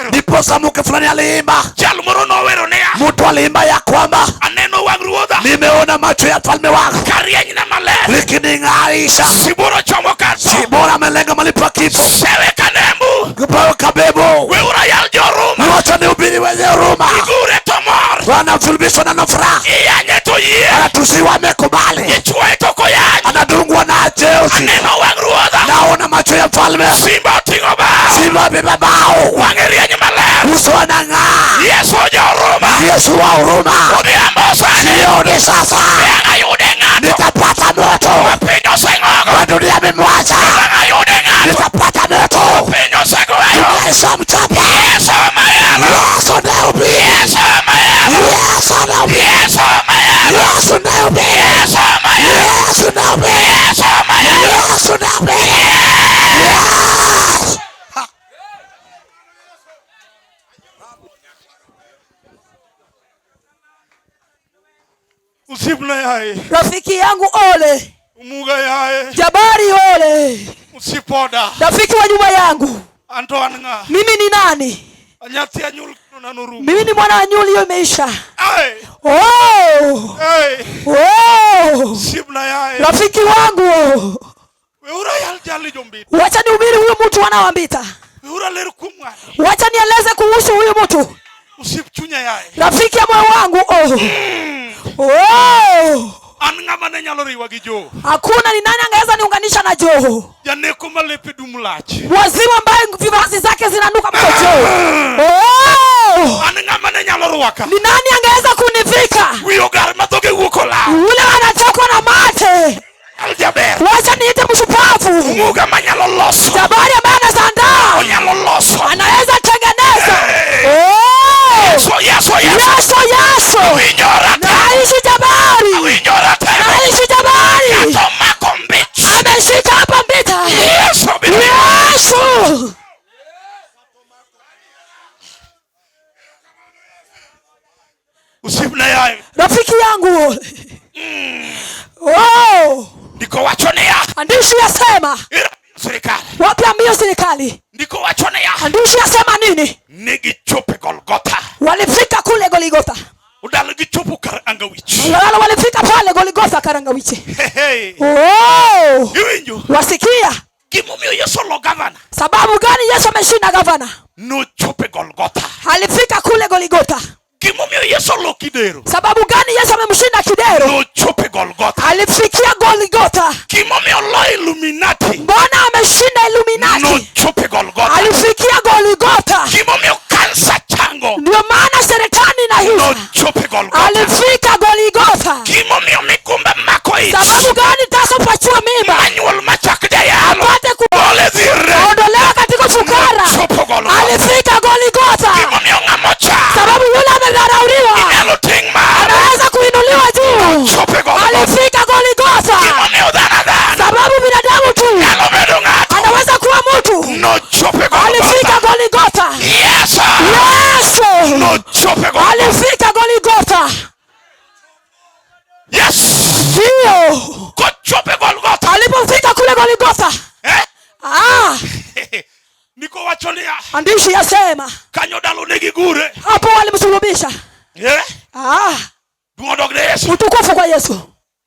Ndiposa mke fulani aliimba, jal moro nowero niya. Mtu aliimba ya kwamba aneno wang' ruodha. Nimeona macho ya mfalme wangu karienyna maler. Likining'arisha. Sibuor ochomo kar tho. Sibuor amelenga mahali pa kifo. Sewe kanembu. Kipawa kabebo. Weuru yal jo-Ruma. Wacha nihubiri wenye huruma. Igure to mor. Wanasulubishwa na furaha. Iyanye to yie. Anatusiwa amekubali. Ichwoye to ok oyany. Anadungwa na jeusi. Aneno wang' ruodha. Naona macho ya mfalme. Simba oting'o bao. Simba amebeba bao. Wang'e rieny maler. Uso anang'aa. Yesu jo-Ruma. Yesu wa huruma. Odhiambo sani. Jioni sasa. Be ang' ayude ng'ato. Nitapata moto. Ma piny oseng'ogo. Wa dunia amemwacha. Be ang' ayude ng'ato. Nitapata moto. Piny osegoyo. Yesu mchapa. Yesu mayalo. Yesu nahubiri. Yesu mayalo. Yesu nahubiri. Yesu mayalo. Yesu nahubiri. Yesu mayalo. Yesu nahubiri. Yesu mayalo. Yesu nahubiri. Yes. Usipna yaye. Rafiki yangu ole. Umuga yaye. Jabari ole. Usipoda. Rafiki wa nyumba yangu. Anto an ng'a? Mimi ni nani? Nyathi anyul kendo nanorumo. Mimi ni mwana wa nyuli, hiyo imeisha. Ai. Oh. Ai. Oh. Usipna yaye. Rafiki wangu. Weuru yal jali jombita. Wacha nihubiri huyu mtu wanaoambita. Weuru ler kuom ng'ani. Wacha nieleze kuhusu huyu mtu. Usip chunya yaye. Rafiki ya moyo wangu. Oh. Oh. An ng'ama ne nyalo riwa gi Joho. Hakuna ni nani angeweza niunganisha na Joho. Janeko malepe dum lach. Wazimu ambaye vivazi zake zinanuka mkojo. Oh. An ng'ama ne nyalo rwaka. Ni nani angeweza kunivika? Wi ogar ma dhoge wuok olaw. Ule anatokwa na mate. Aljaber. Wacha niite mshupavu. Muga manyalo loso. Jabari ambaye anaandaa. Onyalo loso. Anaweza tengeneza. Hey. Oh. Yeso, Yeso, Yeso. Yeso, Yeso. Awinjora te. Naishi Jabari. Awinjora te. Naishi Jabari. Ng'ato mako mbich. Ameshika hapa mbita. Yeso biro. Yesu. Usipna yaye. Rafiki yangu. Oh. Ndiko wacho niya. Andishi yasema. Ira sirikal. Wapi ambio serikali? Ndiko wacho niya. Andishi yasema nini? Negi chope Golgotha. Walifika kule Golgotha. Udalo gichopo kar Angawich. Wala walifika pale Golgotha kar Angawich. Hey, hey. Oh. Iwinjo. Wasikia? Gimomiyo Yesu olo gavana. Sababu gani Yesu ameshinda gavana? Nochopo Golgotha. Alifika kule Golgotha. Gimomiyo Yesu olo Kidero. Sababu gani Yesu amemshinda Kidero? Nochopo Golgotha. Alifikia Golgotha. Gimomiyo olo Illuminati. Mbona ameshinda Illuminati? Nochopo Golgotha. Alifikia Golgotha. Gimomiyo kansa chango. Ndio maana shetani na hizo. Nochopo Golgotha. Alifika Golgotha. Gimomiyo mikumba mako ich. Sababu gani tasa upachua mimba? Manyuol machak jayalo. Apate ku- Gole dhirre. Ondolewa katika ufukara. Nochopo Golgotha. Alifika Golgotha. Gimomiyo ng'ama cha. Sababu yule amedharauliwa. Inyalo ting' malo. Anaweza kuinuliwa juu. Nochopo Golgotha. Alifika Golgotha. Gimomiyo dhano dhano. Sababu binadamu tu. Nyalo bedo ng'ato. Anaweza kuwa mtu. Nochopo Golgotha. Alifika Golgotha. Yesu. Yesu. Nochopo Golgotha. Alifika Golgotha. Yes. Ndio. Kochopo Golgotha. Alipofika kule Golgotha. Eh? Ah. Niko wacho niya. Andishi yasema. Kanyo dalo negi gure. Hapo walimsulubisha. Eh? Ah. Duong' dog ne Yesu. Utukufu kwa Yesu.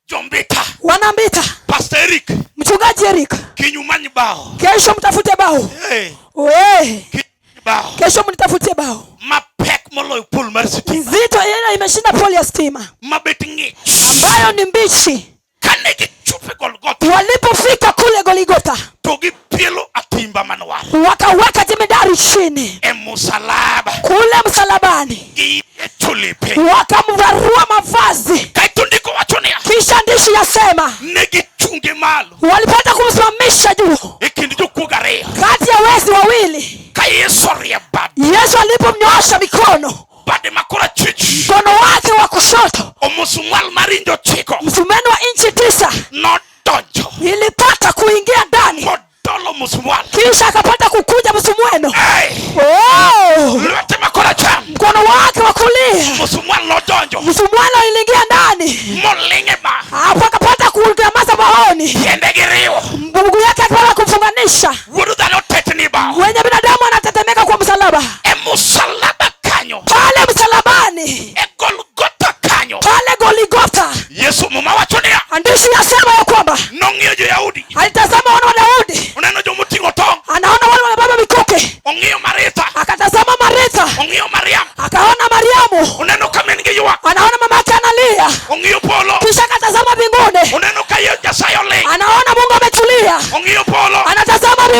Jombita. Wanambita. Pastor Eric. Mchungaji Eric. Kinyu many bao. Kesho mtafute bao. Eh. We. Kinyu bao. Kesho mnitafutie bao. Mapek moloyo pol mar sitima. Nzito ile imeshinda poli ya stima. Mabet ng'ich. Ambayo ni mbichi. Kane gichopo Golgotha. Walipofika kule Golgotha. To gipielo atimba manwar. Wakaweka jemedari chini. E musalaba. Kule msalabani. Giyiecho lepe. Wakamvarua mavazi. Kaeto ndiko wacho niya. Kisha ndishi yasema. Ne gichunge malo. Walipata kumsimamisha juu. E kind jokuoge ariyo. Kati ya wezi wawili. Ka Yesu orie bade. Yesu alipomnyoosha mikono. Bade makora chich. Mkono wake wa kushoto. Omusumwal mar injo chiko. Msumeno wa inchi 9. Nodonjo. Ilipata kuingia ndani. Modolo musumwal. Kisha akapata kukuja msumweno. Hey. Oh. Lwete makora cham. Mkono wake wa kulia.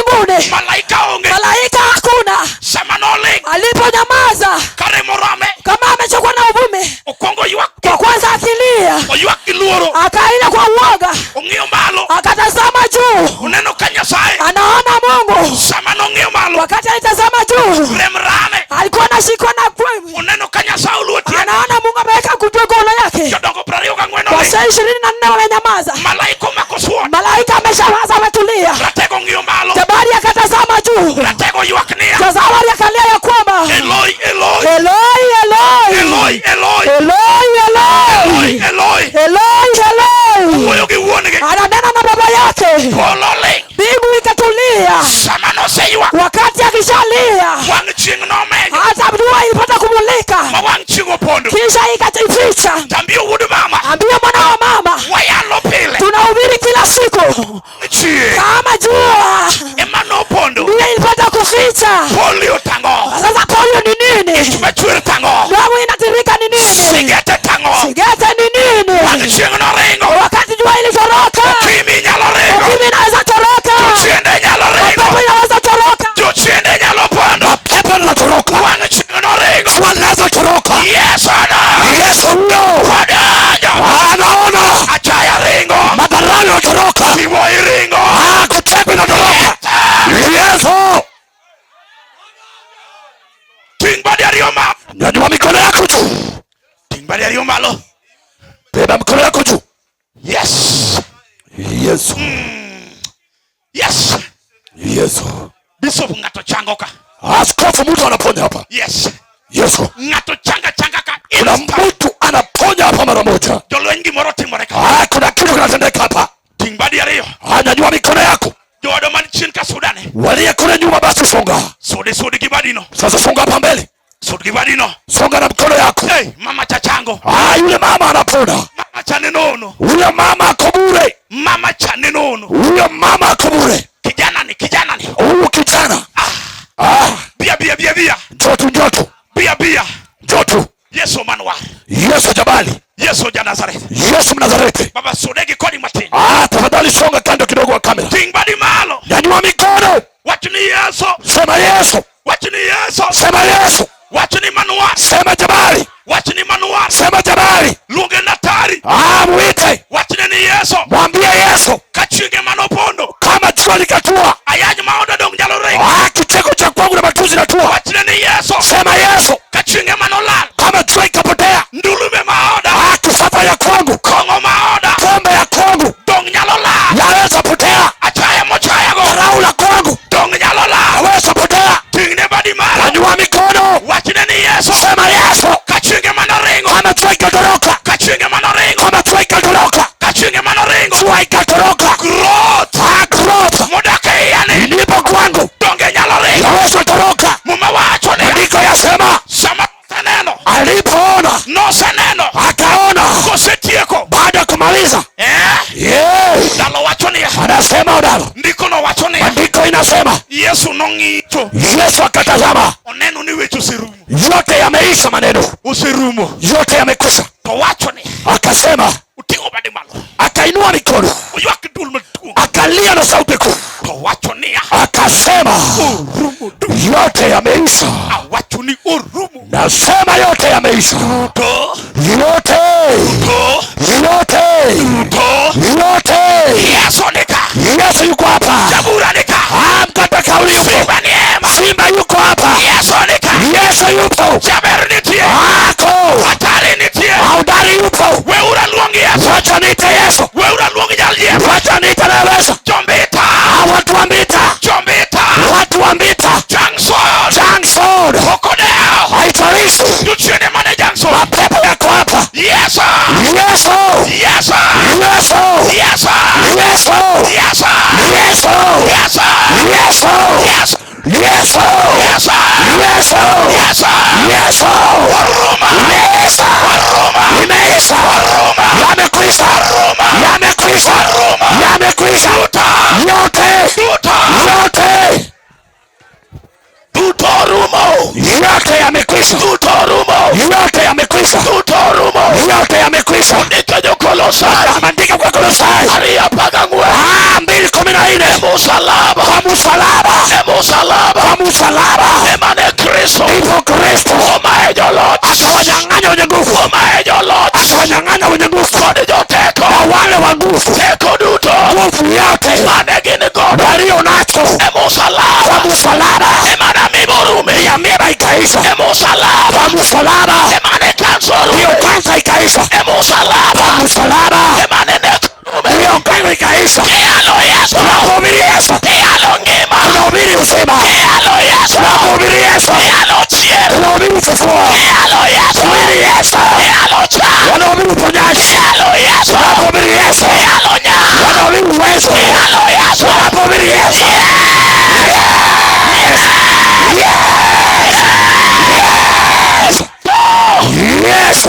mbinguni, Malaika onge. Malaika hakuna. Sama noling. Aliponyamaza Kare morame. kama amechokwa na uvumi, Okwongo ywak. kwa kwanza akilia, Oywak gi luoro. akaila kwa uoga, Ong'iyo malo. akatazama juu, Oneno ka Nyasaye. Anaona Mungu. Sama nong'iyo malo. Wakati alitazama juu, Rem rame. Alikuwa anashikwa na kwemi. Oneno ka Nyasaye oluwo tiende. Anaona Mungu ameweka mikono yake. Jodongo 24 oling. Wazee 24 wamenyamaza. Malaika omako sword. Malaika ameshawaza, ametulia. Ratego ong'iyo malo. Jabari akatazama juu. Ratego ywak niya. Jabari akalia ya kwamba Eloi, Eloi. Eloi, Eloi. Eloi, Eloi. Eloi, Eloi, Eloi. Eloi. Eloi, Eloi. Wuoyo gi wuon-gi. Ananena na baba yake. Polo oling. Mbingu ikatulia. Sama noseywak. Wakati akishalia, Wang' chieng' nomenyo. hata jua ilipata kumulika, Ma wang' chieng' opondo. Kisha ikajificha. Tambie wuod mama. Ambie mwana wa mama, Wayalo pile. Tunahubiri kila siku. Chieng' Kama jua ema nopondo. ndiyo ilipata kuficha. Polio tang'o. Sasa polio ni nini? Ich machwer tang'o. Damu inatirika ni nini? Sigete tang'o. Sigete ni nini? Wang' chieng' noringo. Wakati jua ilitoroka, Ukimwi nyalo ringo. Ukimwi inaweza toroka. Jochiende nyalo ringo. Pepo inaweza toroka. Jochiende nyalo pondo. Pepo linatoroka. Wang' chieng' noringo. Jua linaweza toroka. Yesu no. Yesu huyo Odonjo. anaona. Achaya ringo. Madharau yanatoroka. Tiwoi ringo. Kutekwa inatoroka. Yesu. Ting' badi ariyo malo. Nyanyua mikono yako juu. Ting' badi ariyo malo. Beba mikono yako juu. Yes. Yesu. Yes. Yesu. Bishop ng'ato chango ka. Askofu mtu anaponya hapa. Yes. Yesu. Ng'ato changa changa ka. Kuna Instant. mtu anaponya hapa mara moja. Jolweny gimoro timore ka. Kuna kitu kinatendeka hapa. Ting' badi ariyo. Nyanyua mikono yako. Joodo man chien ka sudane. Waliye kule nyuma basi songa. Sudi sudi gi badino. Sasa songa hapa mbele. Sudi gi badino. Songa na mkono yako. Hey, mama cha chango. Yule mama anapona. Mama cha nenono. Yule mama ako bure. Mama cha nenono. Yule mama ako bure. Kijana ni kijana ni. Huyu kijana. Bia bia bia bia. Njotu njotu. Bia bia. Njotu. Yesu manwar. Yesu jabali. Yesu ja Nazareth. Yesu Mnazareti. Baba sudegi kodi matin. Tafadhali songa kando kidogo wa kamera. Ting' badi malo. Nyanyua mikono. Wach ni Yesu. Sema Yesu. Wach ni Yesu. Sema Yesu. Wach ni manwar. Sema jabali. Wach ni manwar. Sema jabali. Luonge natari. Muite. Wachne ni Yesu. Mwambie Yesu. Ka chienge manopondo. Kama jua likatua. Ayany ma oda dong nyalo ringo. Kicheko cha kwangu na matusi natua. Wachne ni Yesu. Sema Yesu. Ka chienge manolal. Kama jua ikapotea. Ndulume ma oda. Kifafa ya kwangu. Kong'o ma oda. Pombe ya kwangu. Dong nyalo lal. Yaweza potea. Achaya mochayago. Dharau la kwangu. Dong nyalo lal. Yaweza potea. Ting'ne badi malo. Nyanyua mikono. Wachne ni Yesu. Sema Yesu. Ka chienge manoringo. Kama jua ikatoroka. Ka chienge manoringo. Kama jua ikatoroka. Ka chienge manoringo. Jua ikatoroka. Growth. Growth. Modak e iya ni. Ilipo kwangu. Donge nyalo ringo. Yaweza toroka. Muma wacho ni. Maandiko yasema. Sama oseneno. Alipoona. Noseneno. Akaona. Kosetieko. Baada ya kumaliza. Dalo wacho niya. Anasema Odalo. Ndiko no wacho niya. Andiko inasema. Yesu nong'icho. Yesu akatazama. Oneno ni weche oserumo. Yote yameisha maneno. Oserumo. Yote yamekwisha. To wacho ni. Akasema. Oting'o bade malo. Akainua mikono. Oywak dul maduong'. Akalia na sauti kuu. To wacho niya. Akasema. Orumo du. Yote yameisha. Awacho ni orumo. Nasema yote yameisha. To. Yote. To. Yote. To. Yote. Yesu nika. Yesu yuko hapa. Jabura nika. Mkata kauli yupo. Simba ni ema. Simba yuko hapa. Yesu nika. Yesu yupo. Jaber nitie. Ako. Hatari nitie. Haudari yupo. Weura luong Yesu. Wacha niite Yesu. Weura luong jal Yesu. Wacha niite Yesu. Jombita. Watu wa Mbita. Jombita. Watu wa Mbita. Junction. Junction. Okodeo. Haitarishi. Jochiende mane Junction. Mapepo yako hapa. Yesu. Yesu. Yesu. Yesu. Yesu. Yesu. Yesu. Yesu. Yesu. Yesu. Yesu. Yesu. Yesu. Yesu. Yesu. Yesu. Oruma. Imeisha. Oruma. Imeisha. Oruma. Yamekwisha. Oruma. Yamekwisha. Oruma. Yamekwisha. Duta. Yote. Duta. Yote. Duto orumo. Yote yamekwisha. Duto orumo. Yote yamekwisha. Duto orumo. Yote yamekwisha. Ondiko jo Kolosai. Maandiko kwa Kolosai. 2:14. 2:14. Musalaba. Kwa msalaba, E musalaba. kwa msalaba Emane Kristo. ndipo Kristo Omaye joloch. akawanyang'anya wenye nguvu, Omaye joloch. akawanyang'anya wenye nguvu Kod joteko. na wale wa nguvu, Teko duto. nguvu yote Mane gin godo. walio nacho E musalaba. kwa msalaba, Emane miborume. ya miba ikaisha E musalaba. kwa msalaba, Emane kansa hiyo orume. kansa ikaisha E musalaba. kwa msalaba, Emane nek orume. hiyo kansa ikaisha. Iyalo Yesu. Tunahubiri Yesu, Iyalo ngima. tunahubiri uzima, Iyalo Yesu. tunahubiri Yesu, Iyalo chier. tunahubiri ufufuo, Iyalo Yesu. tunahubiri Yesu, Iyalo chal. wanahubiri uponyaji, Iyalo Yesu. tunahubiri Yesu, Iyalo nya. wanahubiri uwezo, Iyalo Yesu. tunahubiri Yesu. Yesu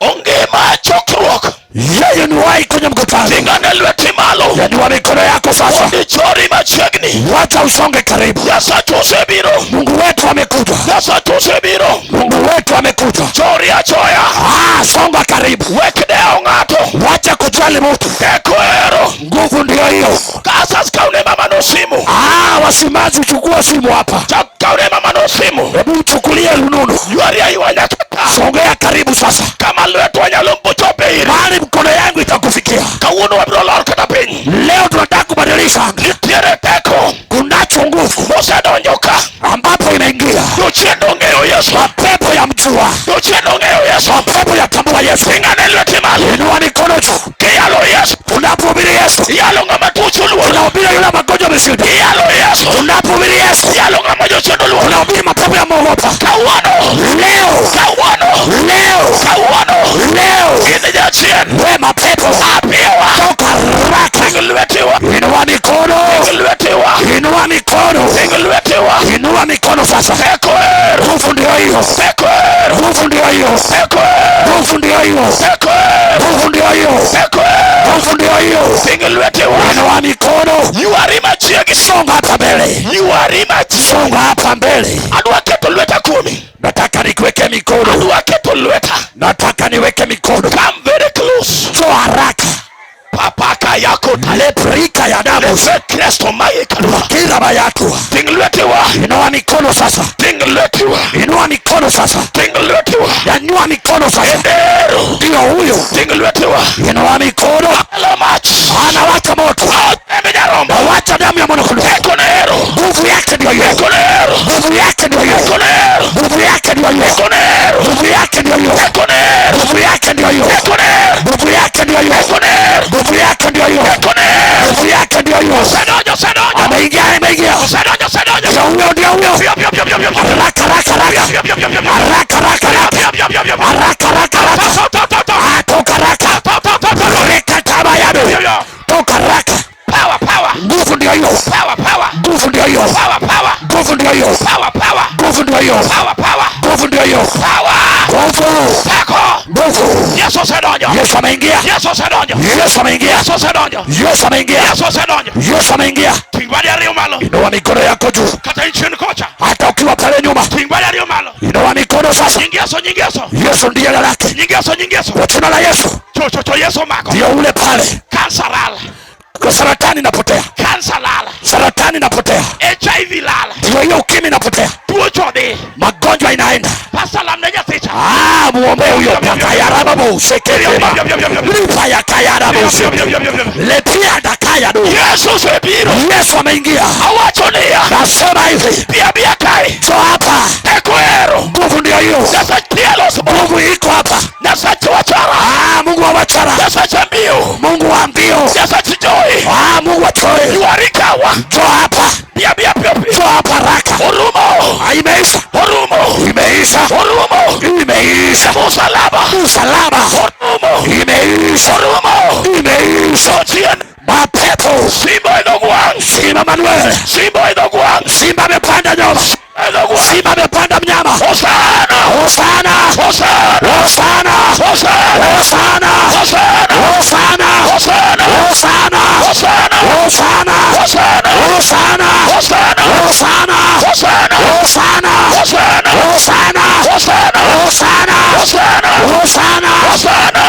Ongima chokruok. yeye ni wai kwenye mkutano. Ting'ane lweti malo. Nyanyua mikono yako sasa, Mondo ichori machiegni. wacha usonge karibu. Nyasacha osebiro. Mungu wetu amekuja, Nyasacha osebiro. Mungu wetu amekuja. Chori achoya. Ah, songa karibu, Wek dewo ng'ato. wacha kujali mtu. Teko ero. Nguvu ndiyo hiyo. Kasas kaune mama no simu. Ah, wasimazi, chukua simu hapa, Chak kaune mama no simu. hebu mchukulie rununu, Ywari aywa nyaka ka. songea karibu sasa, Kama lwetwa nyalo chope iri. mahali mkono yangu itakufikia. Kawuono wabiro lor kata piny. Leo tunataka kubadilisha anga. Nitiere teko Kunacho nguvu mosedonjo ka. ambapo inaingia Jochien ong'eyo Yesu. mapepo ya mjua, Jochien ong'eyo Yesu. mapepo yatambua Yesu. Ting'ane lweti malo. Inua mikono juu, Kiyalo Yesu. unapohubiri Yesu, Iyalo ng'ama tuoche oluoro. unahubiri yule magonjwa ameshinda. Iyalo Yesu. Unapohubiri Yesu, Iyalo ng'ama jochien oluoro. unahubiri mapepo yameogopa. Kawuono. Leo, Kawuono. leo, Kawuono. leo, In jachien. we mapepo Apiwa. toka haraka. Ting lwetiwa. Inua mikono, Ting lwetiwa. inua mikono, Ting lwetiwa. inua mikono sasa. Teko ero. Nguvu ndio hiyo, Teko ero. nguvu ndio hiyo, Teko ero. nguvu ndio hiyo, Teko ero. nguvu ndio hiyo, Teko ero. nguvu ndio hiyo. Ting lwetiwa. Inua mikono, Ywari machiegni. songa hapa mbele, Ywari machiegni. songa hapa mbele. Adwa keto lweta kuomi. Nataka nikuweke mikono, Adwa keto lweta. nataka niweke mikono. Come very close. Njoo haraka, Papaka yako leprika ya damu Lese Kristo mayekalwa. kila bayakwa. Ting lwetiwa. Inua mikono sasa, Ting lwetiwa. inua mikono sasa, Ting lwetiwa. nyanyua mikono sasa. Ero. Ndio huyo, Ting lwetiwa. inua mikono, Alo mach. anawaka moto, Embe nyarombo. awacha damu ya mwanakondoo. Teko ne ero. Nguvu yake ndio hiyo, Teko ne ero. nguvu yake ndio hiyo, Teko ne ero. nguvu yake ndio hiyo, Teko ne ero. nguvu yake ndio hiyo, Teko ne ero. nguvu yake ndio hiyo, Teko ne ero. nguvu yake ndio hiyo, Teko ne ero. nguvu yake ndio hiyo, Teko ne ero. nguvu yake ndio hiyo. Osedonjo, osedonjo. Ameingia, ameingia, Osedonjo, osedonjo. ndio huyo, ndio huyo. Pio, pio, pio, pio, pio, pio. Haraka, haraka, haraka, Pio, pio, pio, pio, pio. haraka, haraka, haraka, Pio, pio, pio, pio, pio. haraka, haraka, haraka. To, to, to, to. Ah, toka haraka, To, to, to, to, to. reka taba yado, Pio, pio. toka haraka. Power, power. Nguvu ndio hiyo, Power, power. nguvu ndio hiyo, Power, power. nguvu ndio hiyo, Power, power. nguvu ndio hiyo, Power, power. nguvu ndio hiyo, Power. nguvu, Teko. nguvu. Yesu osedonjo. Yesu ameingia, Yesu osedonjo. Yesu ameingia, Yesu osedonjo. Yesu ameingia, Yesu osedonjo. Yesu ameingia. Ting badi ariyo malo. Inua mikono yako juu, Kata in chien kocha. hata ukiwa pale nyuma, Ting badi ariyo malo. inua mikono sasa. Nying Yesu, nying Yesu. Yesu ndiye lake, Nying Yesu, nying Yesu. kwa jina la Yesu Cho, cho, cho Yesu omako. ndio ule pale. Kansa lal. Kwa saratani inapotea, Kansa lal. saratani inapotea, HIV lal. ndio hiyo ukimwi inapotea, Tuo chodhi. magonjwa inaenda. Pastor lamne nyathicha. Ah, muombe huyo pakayarababo seketema lipa ya kayarabo lepia dakaya do. Yesu osebiro. Yesu ameingia. Awacho niya. Nasema hivi, Bi abia kae. njoo hapa, Teko ero. nguvu ndio hiyo, Nyasach tielo nguvu iko hapa. Nyasach wachara. Ah, Mungu wa wachara, Nyasach mbio. Mungu wa mbio, Nyasach joy. ah, Mungu wa choe, Ywari kawa. njoo hapa, Bi abia piyo piyo. njoo hapa haraka. Orumo. Ah, imeisha, Orumo. imeisha, Orumo. imeisha. Musalaba. Msalaba Orumo. imeisha, Orumo. imeisha. Jachien. Mapepo Simba e dhog wang'. Simba Manuel, Simba e dhog wang'. simba amepanda nyama, E dhog wang'. simba amepanda mnyama. Hosana. Hosana, Hosana. Hosana, Hosana. Hosana, Hosana. Hosana, Hosana. Hosana, Hosana. Hosana, Hosana. Hosana, Hosana. Hosana, Hosana. Hosana, Hosana. Hosana, Hosana. Hosana, Hosana. Hosana, Hosana.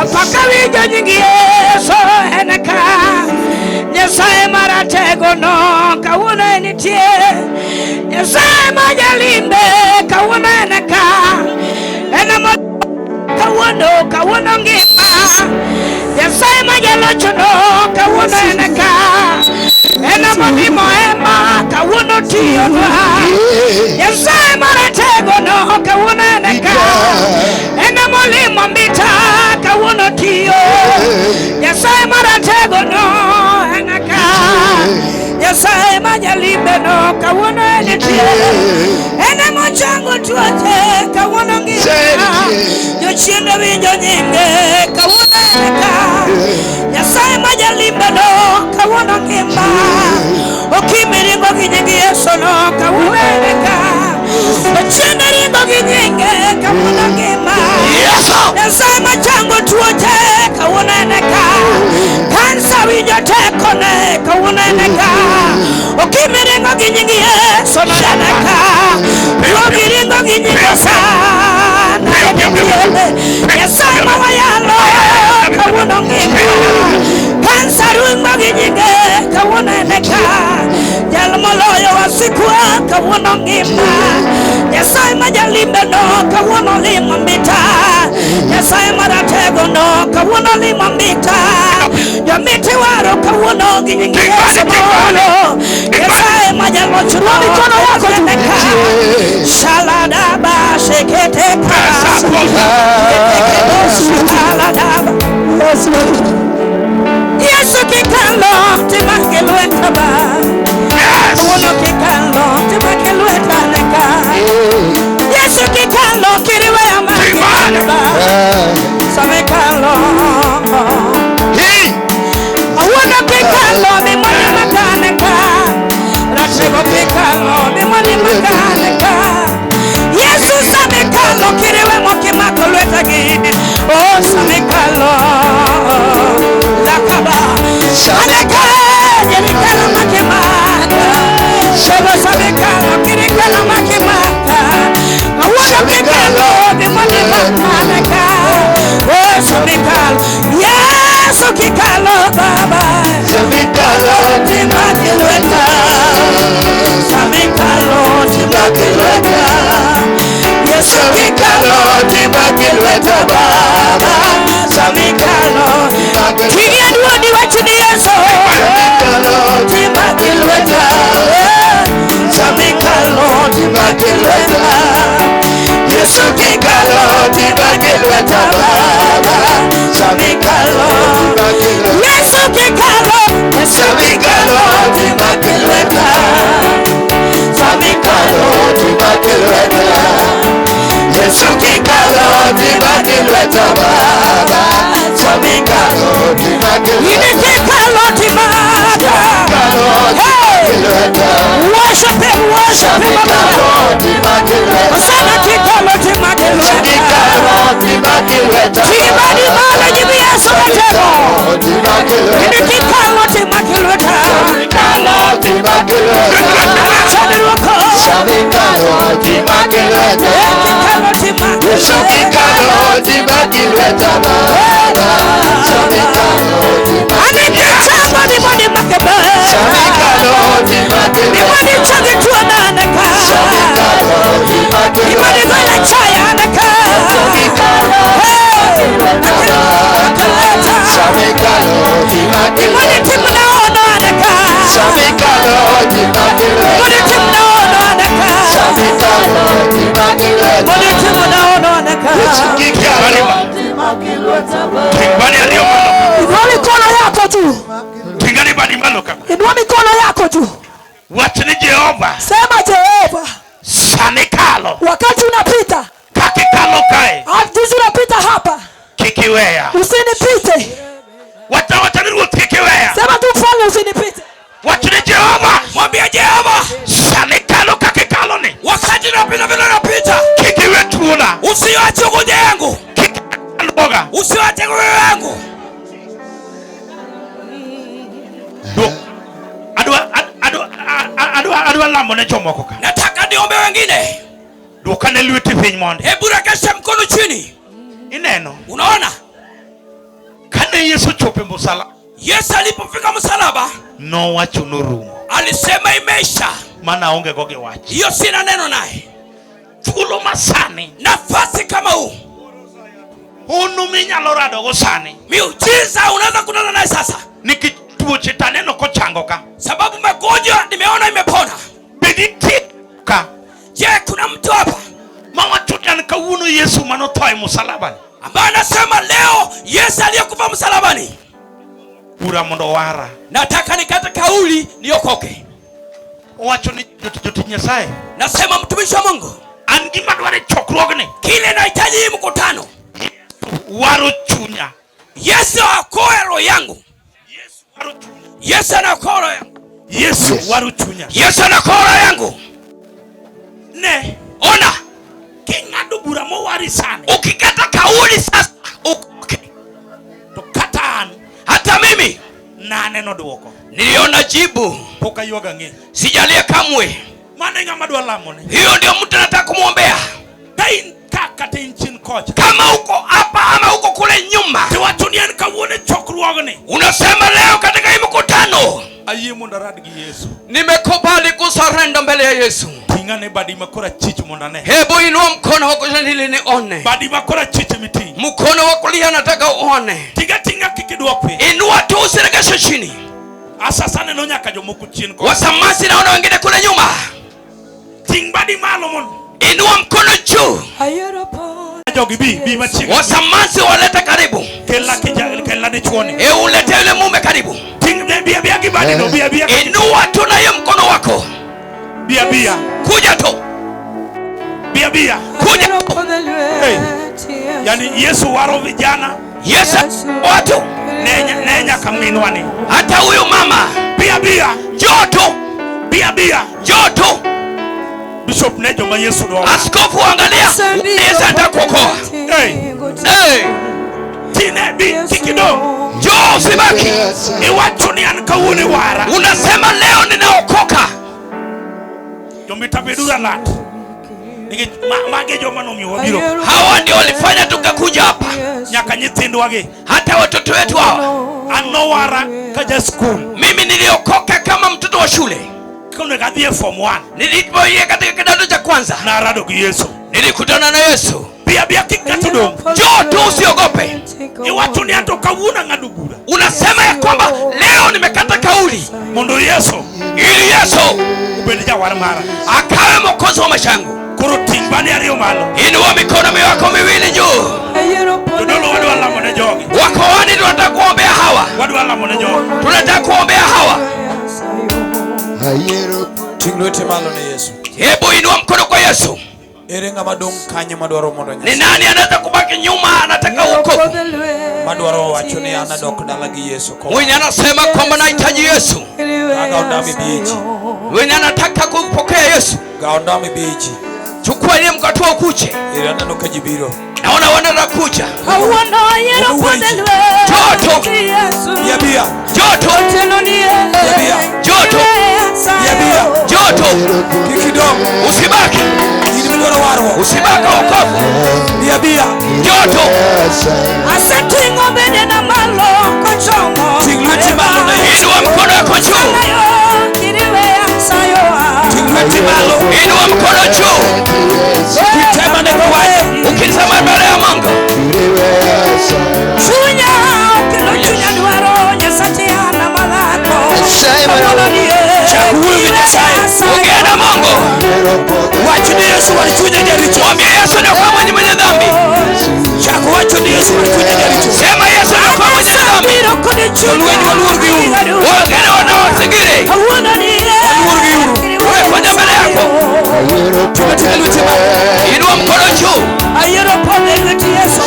Apaka winjo nying Yesu en ka. Nyasaye maratego no kawuono en nitie. Nyasaye ma jalimbe kawuono en ka. En ema kawuono kawuono ngima. Nyasaye ma jalocho no kawuono en ka. En ema limo ema kawuono tiyonwa. Nyasaye maratego no kawuono en ka. En ema olimo mbita kawuono tiyo. Nyasaye maratego no en ka. Nyasaye ma jalimbe no kawuono en nitie. En ema ochango tuoche kawuono ngima. Jochiende winjo nyinge kawuono en ka. Nyasaye ma jalimbe no kawuono ngima. Okimi ringo gi nying Yesu no kawuono en ka. Jochiende ringo gi nyinge kawuono ngima. Nyasaye machango tuoche kawuono en ka. Kansa winjo tekone kawuono en ka. Okimi ringo gi nying Yesu no en ka. Juogi ringo gi nying Hosana en nitie. Nyasaye ma wayalo kawuono ngima. Kansa ringo gi nyinge kawuono en ka. Jal moloyo wasikwa kawuono ngima. Nyasaye ma jalimbe no kawuono limo mbita. Nyasaye maratego no kawuono limo mbita. Jomiti waro kawuono gi nying Yesu molo. Nyasaye ma jaloch no Mikono yako juu. en ka. Shaladaba shekete ka. Shaladaba. Yesu kikalo timake lweta ba. Kawuono kikalo timake lweta neka. Yesu kikalo kiriwe amakikalo ba. Samekalo. Awuono kikalo mimoni makaneka. Ratego kikalo mimoni makaneka. Yesu samekalo kiriwe mokimako lweta gi. Oh samekalo. Lakaba. Aleka yerikala makimaka. Shebo samekalo kirikala makimaka. Awuono kikalo mimoni makaneka. Oh samekalo. Yesu kikalo baba. Timake lweta. Samekalo timake lweta. Yesu kikalo timake lweta baba. Samekalo. Pigia duodi wachni Yesu. Timake lweta. Samekalo timake lweta. Yesu kikalo timake lweta baba. Samekalo. Yesu kikalo. Yesu kikalo timake lweta. Samekalo timake lweta. Yesu kikalo timake lweta baba. Samekalo timake lweta. Kikalo timaka. Hey! Worship him, worship him, baba. Osana kikalo timake lweta. Tibadi mala jibi Yesu ratego. Ini kikalo timake lweta. Chani rwako. Kikalo timake lweta. Ani kichama ni moni makebe. Ni moni changi tuona anaka. Ni moni gola chaya anaka. Hey! Akaleta. Ni moni timna ono anaka. Moni timna ono anaka. Moni timna ono anaka. Inua mikono yako juu. Tingani badi malo kama. Inua mikono yako juu. Wachni Jehova. Sema Jehova. Sani kalo. Wakati unapita. Kakikalo kae. Jinsi unapita hapa. Kikiwea. Usinipite. Wacha ni ruoth kikiwea. Sema tu mfalme usinipite. Wachni Jehova. Mwambie Jehova. Sani kalo kakikalo ni. Wakati napita vile napita. Kikiwe tuona. Usiache ugonjwa yangu. Kikaloga. Usiache ugonjwa yangu. Adwa lamo ne jomoko ka. Nataka niombe wengine. Dwokane lweti piny mondi. Hebu rekesha mkono chini. Ineno. Unaona? Kane Yesu ochopo e musalaba, Yesu alipofika msalaba nowacho norumo. Alisema imeisha. Mana onge go gi wach. Hiyo sina neno naye. Thuolo masani, Nafasi kama huu, hono minyalo radogo sani, miujiza unaweza kutana naye sasa, nikech tuoche taneno kochango ka. Sababu magonjwa nimeona imepona. Be nitie ka Je, kuna mtu hapa mawacho ni an kawuono Yesu manotho e musalaba ni ambaye anasema leo Yesu aliyekufa msalabani, bura mondo owara. Nataka nikate kauli niokoke. Owacho ni jotich Nyasaye, Nasema mtumishi wa Mungu, an gima dwaro e chokruogni, kile nahitaji hii mkutano, waro chunya. Yesu aokoe roho yangu. Yesu waro chunya. Yesu anaokoa roho yangu. Yesu Yes. waro chunya. Yesu anaokoa roho yangu. Ne, Ona, king'ado bura mowari sani, ukikata kauli sasa ukoke. To kata an Hata mimi naneno duoko. Niliona jibu. Pok aywago ang'e. Sijalia kamwe. Mano e ng'ama dwa lamone. Hiyo ndio mtu anataka kumwombea. Ka in ka kata in chien kocha, Kama uko hapa ama uko kule nyuma, tiwacho ni en kawuono e chokruogni, unasema leo katika hii mkutano, ayie mondo arad gi Yesu. Nimekubali kusarenda mbele ya Yesu. Ting'ane badi makoro achich mondo ane. Hebu inua mkono wako ili nione. Badi makoro achich emiting'o. Mkono wa kulia nataka uone. Tinga tinga kik idwok piny. Inua tu usiregeshe chini. Asasa neno nyaka jomoko chien kocha. Wasamasi naona wengine kule nyuma. Ting' badi malo mondo. Inua mkono juu. Jogi bi, bi machiegni. Wasamasi walete karibu. Kelna kelna dichuoni. Ulete yule mume karibu. Ting' ne bi abi gi badi no, bi abi. Inua tu na hiyo mkono wako. Bi abi. Kuja tu. Bi abi. Kuja tu. Hey. Yani Yesu waro vijana. Yesu watu. Ne nyaka minwa ni. Hata huyu mama. Bi abi. Njoo tu. Bi abi. Njoo tu. Bishop Nejo ma Yesu dwaro. Askofu angalia. Yesu atakuokoa. Hey. Hey. Tine bi kikido. Njoo usibaki. Iwacho ni an kawuono iwara. Unasema leo ninaokoka. Jomita bedura lat. Nikech mage joma nomiyo wabiro. Hawa ndio walifanya tukakuja hapa. Nyaka nyithindwa gi. Hata watoto wetu hawa. An nowara ka ja skul. Mimi niliokoka kama mtoto wa shule. Kane adhi e form 1. Nilipoingia katika kidato cha kwanza. Narado gi Yesu. Nilikutana na Yesu. Bia bia kik ng'ato dong'. Njoo tu usiogope. Iwacho ni anto kawuono ang'ado bura. Unasema ya kwamba leo nimekata kauli. Mondo Yesu. Ili Yesu obed jawar mara. Akawe mwokozi wa maisha yangu. Koro ting' badi ariyo malo. Inua mikono yako miwili juu. Jodolo wadwa lamo ne jogi. Wakoani tunataka kuombea hawa. Wadwa lamo ne jogi. Tunataka kuombea hawa. Ting' lwete malo ne Yesu. Hebu inua mkono kwa Yesu. Ere ng'ama dong' kanyo madwaro mondo Ni Nyasaye. nani anaweza kubaki nyuma anataka wokovu? Madwaro wacho ni an adok dala gi Yesu ko. Mwenye anasema kwamba nahitaji Yesu. Ga ondamo ibi ji. Mwenye anataka kumpokea Yesu. Ga ondamo ibi ji. Chukua ile mkate wa ukuche. Ere aneno ka ji biro. Naona wanakuja. Joto. Bia bia. Joto. Bia bia. Joto. Bia bia. Joto. Kik idong'. Usibaki. In midwaro warruok. Usibaki wokovu. Bia bia. Joto. Aseting'o bedena malo kochomo. Ting' lweti malo ne Yesu. Inua mkono wako juu. Ting' lweti malo. Inua mkono juu. Ukisema neno wacho. Ukisema mbele ya Mungu. Chunya, okelo chunya dwaro, Nyasache ana malako. Chak wuoyo gi Nyasaye. Ongea na Mungu. Wach ni Yesu war chunya jaricho. Mwambie Yesu niokoe mwenye mwenye dhambi. Chak wacho ni Yesu war chunya jaricho. Sema Yesu niokoe mwenye dhambi. Jolweny waluor gi uru. Wengine wanaosigiri. Waluor gi uru. Wewe fanya mbele yako. Ting'o lweti malo. Inua mkono juu. Ayiero podho e lwet Yesu.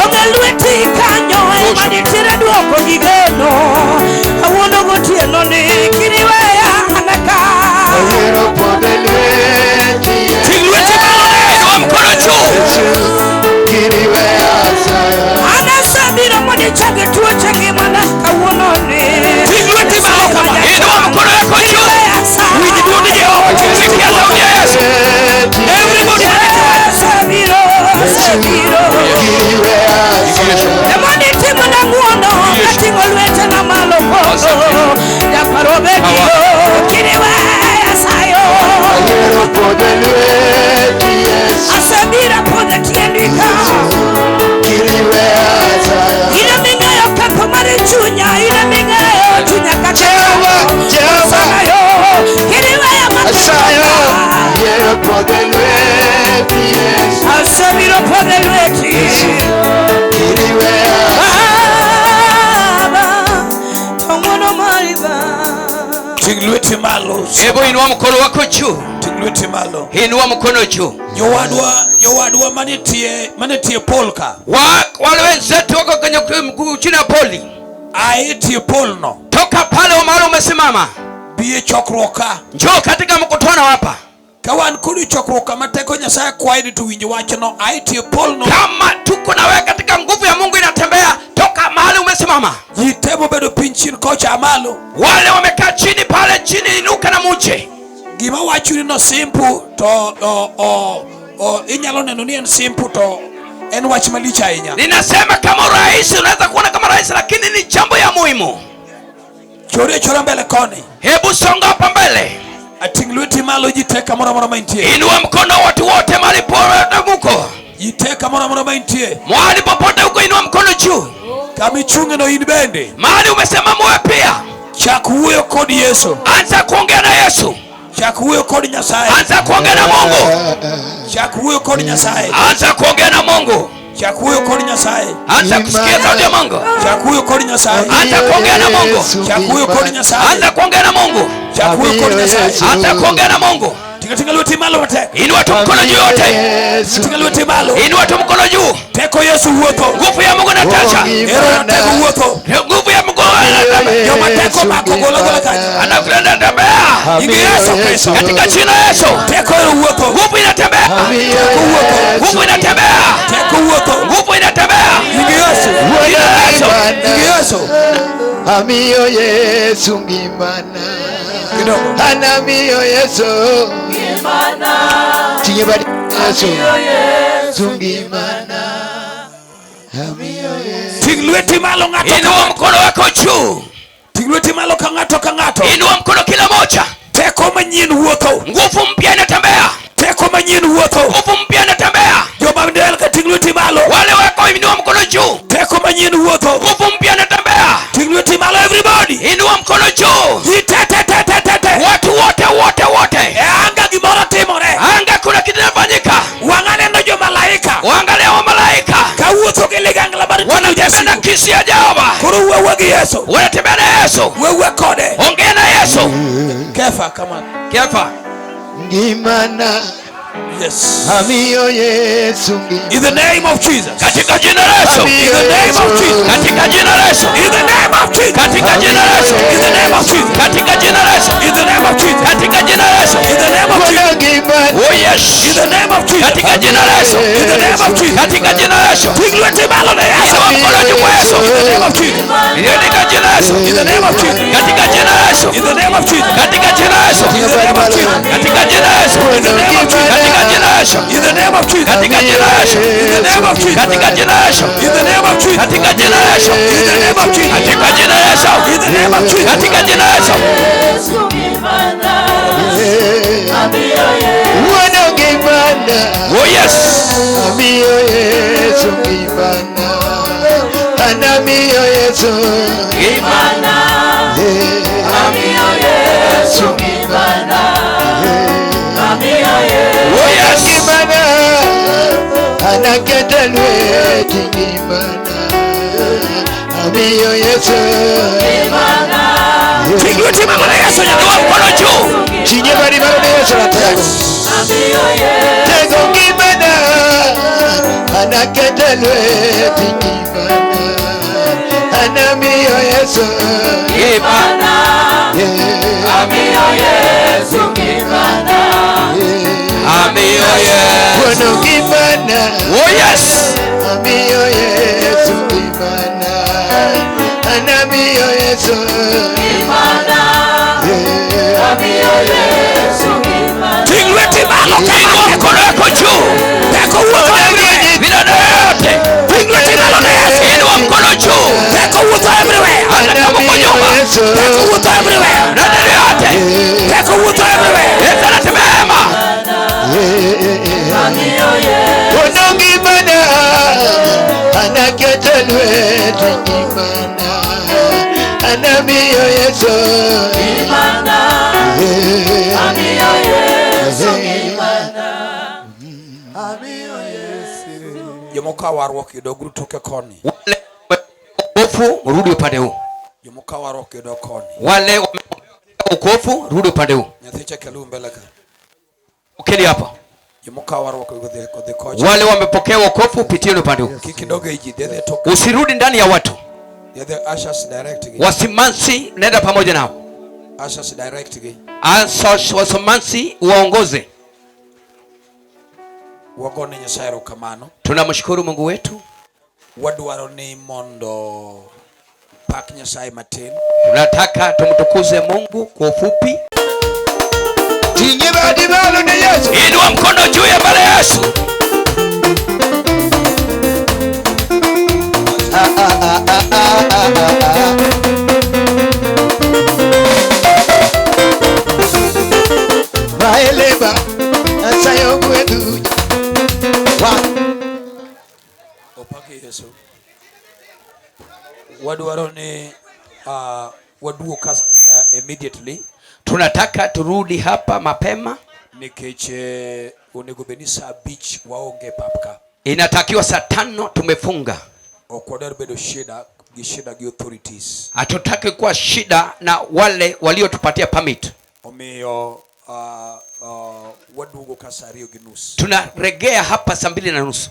Onge lweti kanyo ema nitiere duoko gi geno. Awuono gotieno ni kiriweya anaka. Ting' lweti malo ne. Inua mkono juu. Anasebiro mondo ichag tuoche ngimana kawuono ni. Ting' lweti malo kama. Inua mkono wako juu. Winj dwond Jehova. Sikia sauti ya Yesu. podho e lweti Yesu. Asebiro podho e lweti. Yesu, iriweya. Baba, to ng'wono mari Baba. Ting' lweti malo. Hebu inua mkono wako juu. Ting' lweti malo. Inua mkono juu. Jowadwa manitie pol ka. Wale wenzetu wako kwenye mguu chini ya poli. Ae tie pol no. Toka pale mahali umesimama. Bi e chokruok ka. Njoo katika mkutano hapa. Ka wan kodi chokruok kama teko Nyasaye kwayi ni to winj wachno. Ae tie pol no. Kama tuko na wewe katika nguvu ya Mungu inatembea, toka mahali umesimama. Ji te mobedo piny chien kocha malo. Wale wamekaa chini pale chini, inuka na muje. Gima wachoni no simple to o inyalo neno ni en simple to en wach malich ahinya. Ninasema kama urahisi, unaweza kuona kama rahisi, lakini ni jambo ya muhimu. Chori achora mbele koni. Hebu songa hapa mbele. Ating' lweti malo ji te kamoro amora ma intie. Inua mkono watu wote mahali popote muko. Ji te kamoro amora ma intie. Mahali popote uko, inua mkono juu. Kama ichung'e no in bende. Mahali umesema muwe pia. Chak wuoyo kod Yesu. Anza kuongea na Yesu. Chak wuoyo kod Nyasaye. Anza kuongea na Mungu. Chak wuoyo kod Nyasaye. Anza kuongea na Mungu. Chak wuoyo kod Nyasaye. Anza kusikia sauti ya Mungu. Chak wuoyo kod Nyasaye. Anza kuongea na Mungu. Chak wuoyo kod Nyasaye. Anza kuongea na Mungu. Chak wuoyo kod Nyasaye. Anza kuongea na Mungu. Tinga tinga lweti malo matek. Inua tu mkono juu yote. Tinga lweti malo. Inua tu mkono juu. Teko Yesu wuotho. Nguvu ya Mungu inatosha. Ero teko wuotho. Nguvu ya Mungu Joma teko mako golo golo kanyo. anakwenda tembea. Nying Yesu Kristo. Katika jina la Yesu. Teko ero wuotho. Nguvu inatembea. Teko wuotho. Nguvu inatembea. Teko wuotho. Nguvu inatembea. Nying Yesu. Jina la Yesu. Nying Yesu. Amiyo Yesu ngimana. Kidogo. Anamiyo Yesu ngimana. Tinge badi Yesu. Yesu ngimana. Amiyo Yesu. Ting' lweti malo ng'ato ka Inua mkono wako juu. Ting' lweti malo ka ng'ato ka ng'ato. Inua mkono kila moja. Teko manyien wuotho. Nguvu mpya inatembea. Teko manyien wuotho. Nguvu mpya inatembea. Joma del ka ting' lweti malo. Wale wako inua mkono juu. Teko manyien wuotho. Nguvu mpya inatembea. Ting' lweti malo everybody. Inua mkono juu. Ji te te te te te te. Watu wote wote wote. E anga gimoro timore. Anga kuna kitu kinafanyika. Wang'a neno jomalaika. Waangalia wa malaika. Kawuotho gi ligangla mar ting'o Wanatembea na jasigu. kisu ya Jehova. Koro wuo gi Yesu. Wanatembea na Yesu. Wuo kode. Ongea na Yesu. Kefa come on. Kefa. Ngimana. Yes. Amiyo Yesu ngimana. In the name of Jesus. Katika jina la Yesu. In the name of Jesus. Katika jina la Yesu. In the name of Jesus. Katika jina la Yesu. In the name of Jesus. Katika jina la Yesu. In the name of Jesus. Katika jina la Yesu. In the name of Jesus. Ngimana. Oh yes. In the name of Jesus. Katika jina la Yesu. In the name of Jesus. Katika jina la Yesu. Ting' lweti malo ne Yesu. Inua mkono juu kwa Yesu. In the name of Jesus. Katika jina la Yesu. In the name of Jesus. Katika jina la Yesu. In the name of Jesus. Katika jina la Yesu. In the name of Jesus. Katika jina la Yesu. In the name of Jesus. Katika jina la Yesu. In the name of Jesus. Katika jina la Yesu. In the name of Jesus. Katika jina la Yesu. In the name of Jesus. Katika jina la Yesu. In the name of Jesus. Katika jina la Yesu. In the name of Jesus. Katika jina la Yesu. Wuono ngimana. Oh yes. Amiyo Yesu ngimana. Anamiyo Yesu Ngimana. Amiyo Yesu ngimana. Oh yes. Ngimana. Anaketa lweti ngimana. Amiyo Yesu ngimana. Ting' lweti malo ne Yesu. Inua mkono juu. Tinge badi malo ne Yesu ratego. Tego ngimana. Anaketa lweti ngimana. Anamiyo Yesu Ngimana. Amiyo Yesu ngimana. Amiyo Yesu. Wuono ngimana. Oh yes. Amiyo Yesu ngimana. Anamiyo Yesu Ngimana. Amiyo Yesu ngimana. Ting' lweti malo Inua mkono wako juu. Teko wuotho everywhere. Vidole yote. Ting' lweti malo ne Yesu. Inua mkono juu. Teko wuotho everywhere. Hata kama uko nyuma. Teko wuotho everywhere. Vidole yote. Teko wuotho everywhere. Yesu anatembea. Wuono ngimana. Anaketa lweti ngimana. Anamiyo Yesu Ngimana. Amiyo Yesu ngimana. Jomoko warruok yudo toke koni. Wale wokovu rudi upande huu. Jomoko warruok yudo koni. Wale wokovu rudi upande huu. Nyathi cha kelu mbele ka. Ukeni hapa. Jomoko warruok odhi kocha. Wale wamepokea wokovu pitieni upande huu. Kik idog ei ji, dhi adhiya tok. Usirudi ndani ya watu. Dhi adhiya ushers direct gi. Wasimansi nenda pamoja nao. Ushers direct gi. Ushers wasimansi waongoze. Wagone Nyasaye erokamano. Tunamshukuru Mungu wetu. Wadwaro ni mondo pak Nyasaye matin. Tunataka tumtukuze Mungu kwa ufupi. Inua mkono juu ya Bwana Yesu. Maeleba, Nyasaye ogwedhu. Opaki Yesu. Wadwaro ni waduog immediately. Tunataka turudi hapa mapema. Nikech onego bed ni saa 5 waonge pap ka. Inatakiwa saa 5 tumefunga. Ok wadwar bedo shida gi shida gi authorities. Hatutaki kuwa shida na wale waliotupatia permit. Omiyo waduogo ka saa 2:30. Tunaregea hapa saa 2:30.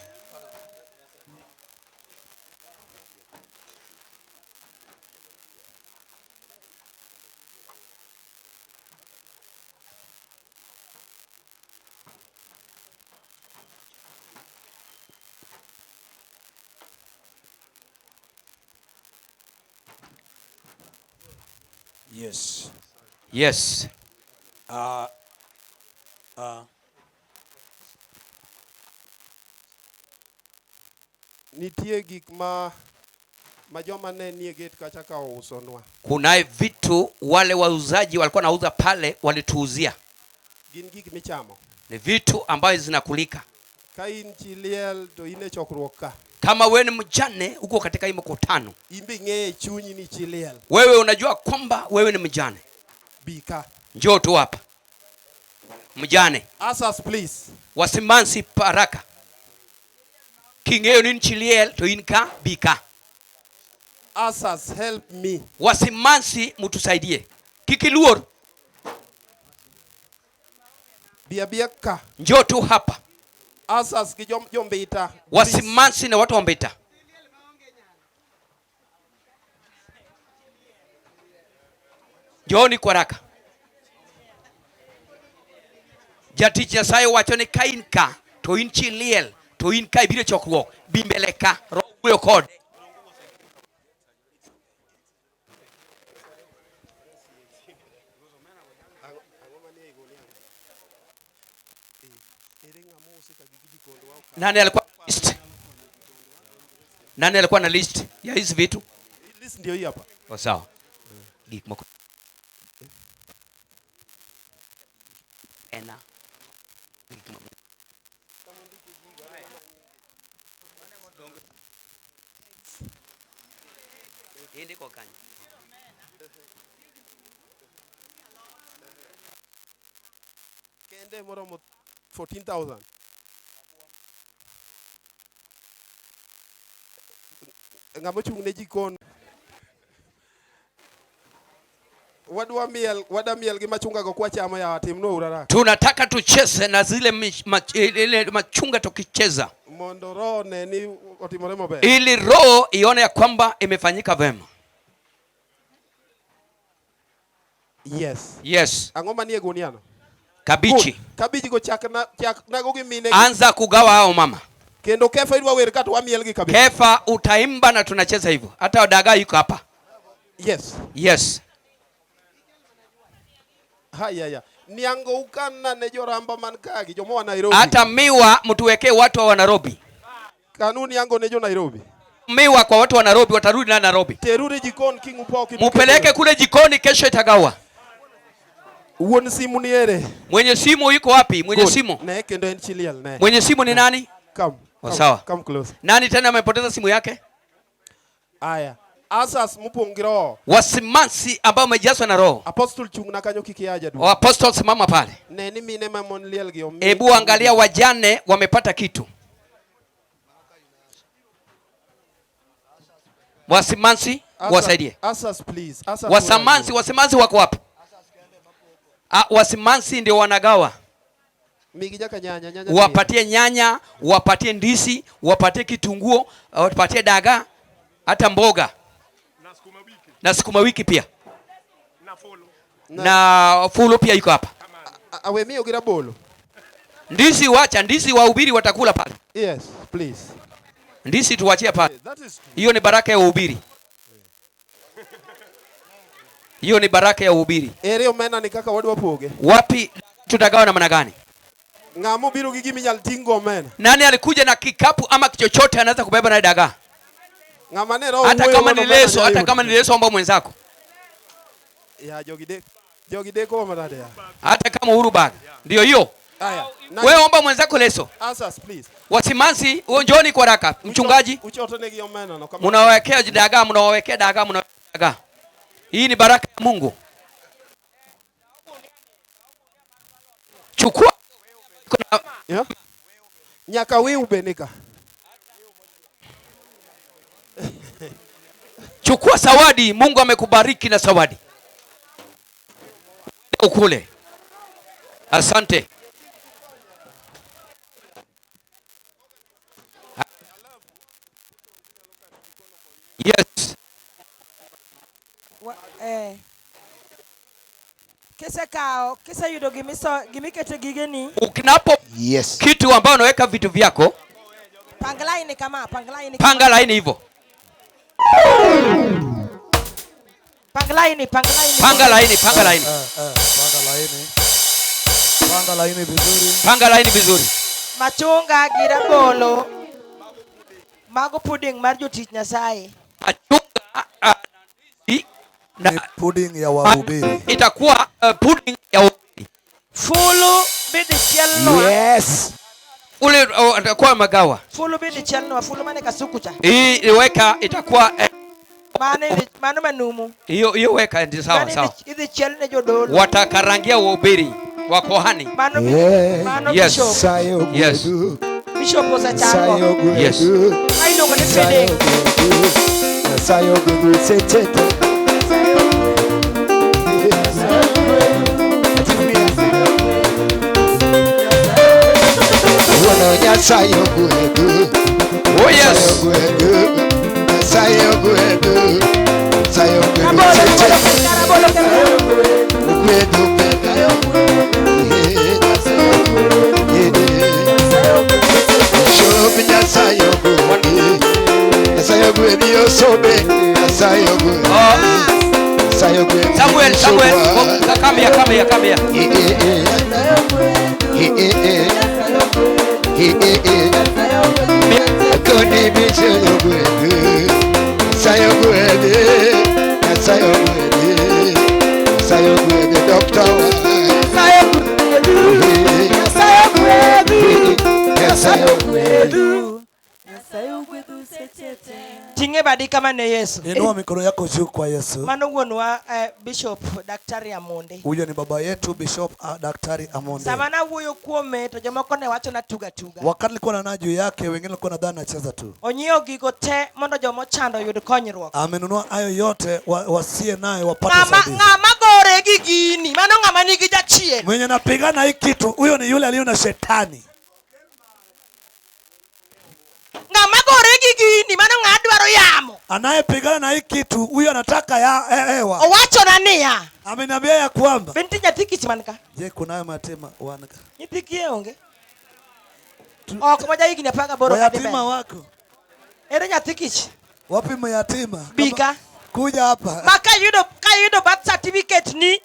Yes. Yes. Nitie gik ma joma ne nie gate kacha ka ousonwa. Kunaye vitu wale wauzaji walikuwa nauza pale walituuzia. Gin gik michamo. Ni vitu ambayo zinakulika. Ka in chi liel to in e chokruok ka. Kama wewe ni mjane uko katika hii mkutano. In be ing'eyo e chunyi ni chi liel. Wewe unajua kwamba wewe ni mjane. Bi ka. Njoo tu hapa. Mjane. Ushers please. Wasimansi paraka. King'eyo ni chi liel to in ka bi ka. Ushers help me. Wasimansi mtusaidie. Kik iluor. Bi abia ka. Njoo tu hapa. Ushers gi jombita. Wasimansi na watu wa Mbita. Njooni kwa haraka. Jatich Nyasaye wacho ni ka in ka to in chi liel to in ka ibiro chokruok bi mbele ka roho wuoyo kode. Nani alikuwa list? Nani alikuwa na list ya hizi vitu? List ndio hii hapa. Oh, sawa. Gik moko. Ena. Gik moko. Indiko kanyo. Kende moromo 14,000. Ng'ama ochung' ne jikon. Wadwa miel, wada miel gi machunga go kwachamo yawa timno urara. Tunataka tucheze na zile ile machunga tukicheza. Mondo roho ne ni otimore maber. Ili roho ione ya kwamba imefanyika vema. Yes. Yes. Ang'o manie guniano? Kabichi. Good. Kabiji go chak na chak nago gi mine. Anza kugawa hao mama. Kendo Kefa idwa wer ka to wamiel gi kabisa. Kefa utaimba na tunacheza hivyo. Hata dagaa yuko hapa. Yes. Yes. Haya ya. Niango ukana ne joramba man kagi jomo wa Nairobi. Hata miwa mtuwekee watu wa Nairobi. Kanuni yango ne jo Nairobi. Miwa kwa watu wa Nairobi watarudi na Nairobi. Terure jikon king upoki. Mupeleke kule jikoni kesho itagawa. Wuon simu ni ere? Mwenye simu yuko wapi? Mwenye Good. simu. Ne kendo en chiliel ne. Mwenye simu ni nani? Come. Oh, sawa. Come close. Nani tena amepoteza simu yake? Aya. Asas mupongiro. Wasimansi ambao wamejazwa na roho. Apostle chung na kanyo kiki aja du. Apostle simama pale. Ne ni mine ma mon liel gi omi. Ebu angalia wajane wamepata kitu. Wasimansi wasaidie. Asas, please. Asas, Wasamansi, wasimansi wako wapi? Ah, wasimansi ndio wanagawa. Migi jaka nyanya, nyanya. Wapatie nyanya, wapatie ndisi, wapatie kitunguo, wapatie dagaa, hata mboga na sukuma wiki pia na fulo pia iko hapa. Awe miyo gi rabolo. Ndisi wacha, ndisi wahubiri watakula pale. Yes, please. Ndisi tuwachie pale. That is true. Hiyo ni baraka ya uhubiri. Hiyo ni baraka ya uhubiri. Ere omena ni kaka wadwa poge. Wapi tutagawa namna gani? Ng'ama obiro gi gima inyal ting' go omena. Nani alikuja na kikapu ama chochote anaweza kubeba na dagaa? Ng'ama ne roho Hata wuoyo kama godo ni omena leso, nyalo hata yudo. kama ni leso omba mwenzako. Ya jogi dek. Jogi deko manade ya. Hata kama Uhuru bag. Ndio hiyo. Aya. Wewe omba mwenzako leso. Answers, please. Wasimansi, njoni kwa haraka. Mchungaji, Uchoto negi omena no kama. mnawawekea dagaa, mnawawekea dagaa, mnawawekea dagaa. Hii ni baraka ya Mungu. Chukua. Yeah. Nyaka wiu be nika. Chukua zawadi, Mungu amekubariki na zawadi. Ukule. Asante. Yes. Kisekawo, kiseyudo gimiso gimikete gigeni. Ukinapo Yes. kitu ambayo unaweka vitu vyako, Pang laini kama, pang laini kama. Panga laini hivyo. Pang laini, pang laini. Panga laini, panga laini. Panga laini. Panga laini vizuri. Panga laini vizuri. Machunga gi rabolo. Mago pudding mar jotich Nyasaye. Machunga na pudding ya wahubiri. Itakuwa pudding ya wahubiri. Fulu bidhi chielnwa. Yes. Ule atakuwa magawa. Fulu bidhi chielnwa, fulu mane kasuku cha. Hii iweka itakuwa Mano mano manumu. Hiyo hiyo weka ndio sawa Mano sawa. idhi chielne jodolo. Watakarangia wahubiri wa kohani. Mano Yeah. mano Yes. bishop. Yes. Bishop osechango. Yes. Ma iluongo ni pudding. Nyasaye ogwedhu sechete. Wuono Nyasaye ogwedhu. Oh yes. Nyasaye ogwedhu. Nyasaye ogwedhu sechete. Ogwedhu penda. Bishop Nyasaye ogwedhi. Nyasaye ogwedhi osobe. Nyasaye ogwedhi. Nyasaye ogwedhi. Samuel, Samuel, come here, come here, come here. Koni bishop ogwedhi. Nyasaye ogwedhi. Nyasaye ogwedhi. Nyasaye ogwedhi Doctor. Nyasaye ogwedhi. Nyasaye ogwedhi. Nyasaye ogwedhi. Ting'e badi kama ne Yesu. Inua mikono yako juu kwa Yesu. Mano wuonwa Bishop Daktari Amonde. Huyo ni baba yetu Bishop Daktari Amonde. Sama nawuoyo kuome to jomoko ne wacho na tuga tuga. Wakati nilikuwa naona juu yake wengine walikuwa nadhani nacheza tu. Onyiewo gigo te mondo jomochando oyud konyruok. Amenunua hayo yote wasie naye wapate Ng'ama usaidizi. ng'ama gore gi gini, mano ng'ama nigi jachien. Mwenye napigana hii kitu, huyo ni yule aliyo na shetani. Ng'ama gore gi gini, mano ng'a dwaro yamo. Anayepigana na hii kitu, huyo anataka ya hewa. Owachona niya. Ameniambia ya kwamba. Be nitie nyathi kich man ka? Je, kunayo matima wan ka? Nyithi kiye onge? Ok ma jahigni 18 kadhi mbele. Wayatima wako. Ere nyathi kich? Wapi mayatima? Bika. Kuja hapa. Ma kayudo birth certificate ni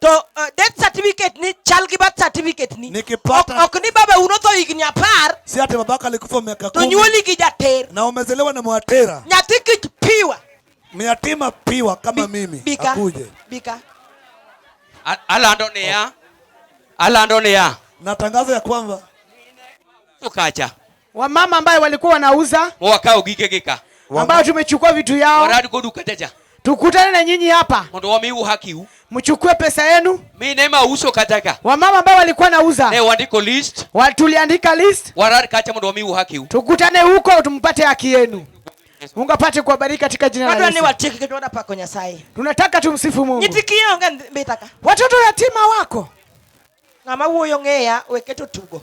to death certificate ni chal gi birth certificate ni. Nikipata. Ok ni baba unotho higni 10. Si ati babaka alikufa miaka To 10. nyuoli gi jater. Na umezelewa na mwatera. Nyathi kich piwa. Mayatima piwa kama mimi. Bika. Akuje. Bika. Alando niya. Alando niya. Natangaza ya kwamba Ukacha. Wamama ambaye walikuwa wanauza Mwakao gike gika. ambao tumechukua vitu yao. Warad godu kachacha. Tukutane na nyinyi hapa. Mondo wamiu haki u. Mchukue pesa yenu. Mi nema uso kataka. Wamama ambao walikuwa nauza. Ne wandiko list. Tuliandika list. Warad kacha mondo wamiu haki u. Tukutane huko tumpate haki yenu. Mungu apate kuwabariki katika jina la Wadwa ni Yesu. watiek nikech wadwa pako Nyasaye. Tunataka tumsifu Mungu. Nyithi kiye onge mbita ka. Watoto yatima wako. Ng'ama wuoyo ng'eya we keto tugo.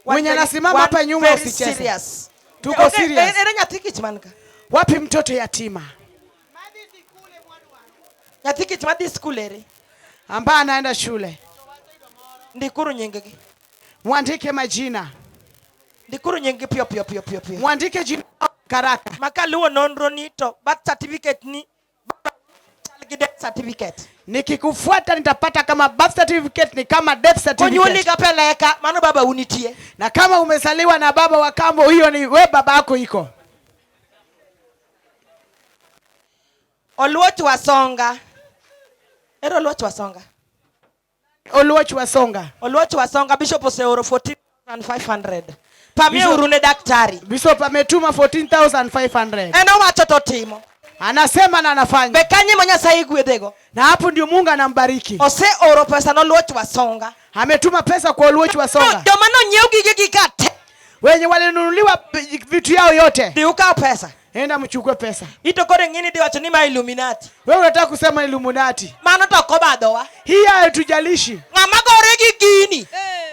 Mwenye anasimama hapa nyuma very usicheze. serious. Tuko Onge- serious. Ere nyathi kich man ka. Wapi mtoto yatima Nyathi kich madhi skul ere. ambaye anaenda shule? Ndikuru nying-gi. Mwandike majina, Ndikuru nying-gi piyo piyo piyo piyo piyo. mwandike jina karaka. Ma kaluwo nonro ni to birth certificate ni chal gi death certificate. Nikikufuata nitapata kama birth certificate ni kama death Konyuoli certificate. ga peleka mano baba unitie. Na kama umezaliwa na baba wa kambo, hiyo ni we baba yako iko. Oluoch Wasonga. Ero Oluoch Wasonga. Oluoch Wasonga. Oluoch Wasonga Bishop oseoro 14,500. Pamie Bishop- uru ne daktari. Bishop ametuma 14,500. En owacho to timo. Anasema na anafanya. Be kanye ma Nyasaye gwedhego. Na hapo ndio Mungu anambariki. Oseoro pesa noluoch Wasonga. Ametuma pesa kwa Oluoch Wasonga. Joma nonyiew gigegi ka te. Wenye walinunuliwa vitu yao yote. Dhi ukaw pesa. Enda mchukue pesa. Ito koro ing'ini dhi wacho ni ma Illuminati. Wewe unataka kusema Illuminati. Mano to ok obadhowa. Hii haitujalishi. Ng'ama gore gi gini.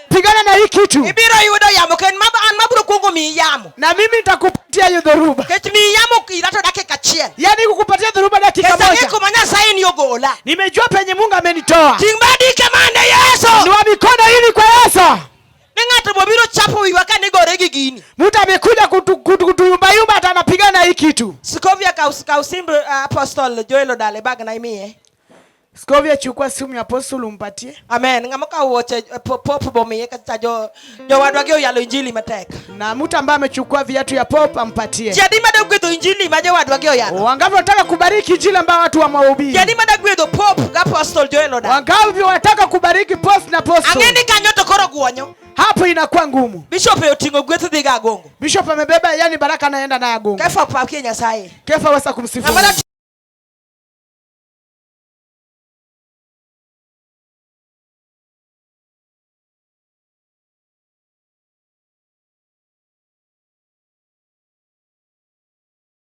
Pigana na hii kitu. Ibiro yudo yamo ken an mabiro kuongo miyi yamo. Na mimi nitakupatia hiyo dhoruba. Nikech miyi yamo ira to dakika achiel. Yaani kukupatia dhoruba dakika Nikech ang'e moja. kuma Nyasaye ni ogola. Nimejua penye Mungu amenitoa. Ting' badi kamane Yesu. Inua mikono hivi kwa Yesu. Ni ng'ato bobiro chapo wiwa ka nigore gi gini. Mtu amekuja kutuyumbayumba hata anapigana na hii kitu. Skovia kaw simb Apostle Joel Odale bag na imiye. Skovia, chukua simu ya Apostle umpatie. Amen. Ng'ama okawo wuoche pop bomiye kacha jo jowadwa gi oyalo injili matek. Na mtu ambaye amechukua viatu ya pop ampatie. Ji adi madwa gwedho injili ma jowadwa gi oyalo? Wangapi wanataka kubariki injili ambayo watu wamehubiri? Ji adi madwa gwedho pop gi Apostle Joel Odale? Wangapi wanataka kubariki post na apostle? Ang'e ni kanyo to koro guonyo. Hapo inakuwa ngumu. Bishop e oting'o gweth dhi ga Agongo. Bishop amebeba yani baraka anaenda naye Agongo. Kefa opakie Nyasaye. Kefa wasa kumsifu. Ng'ama Mungu.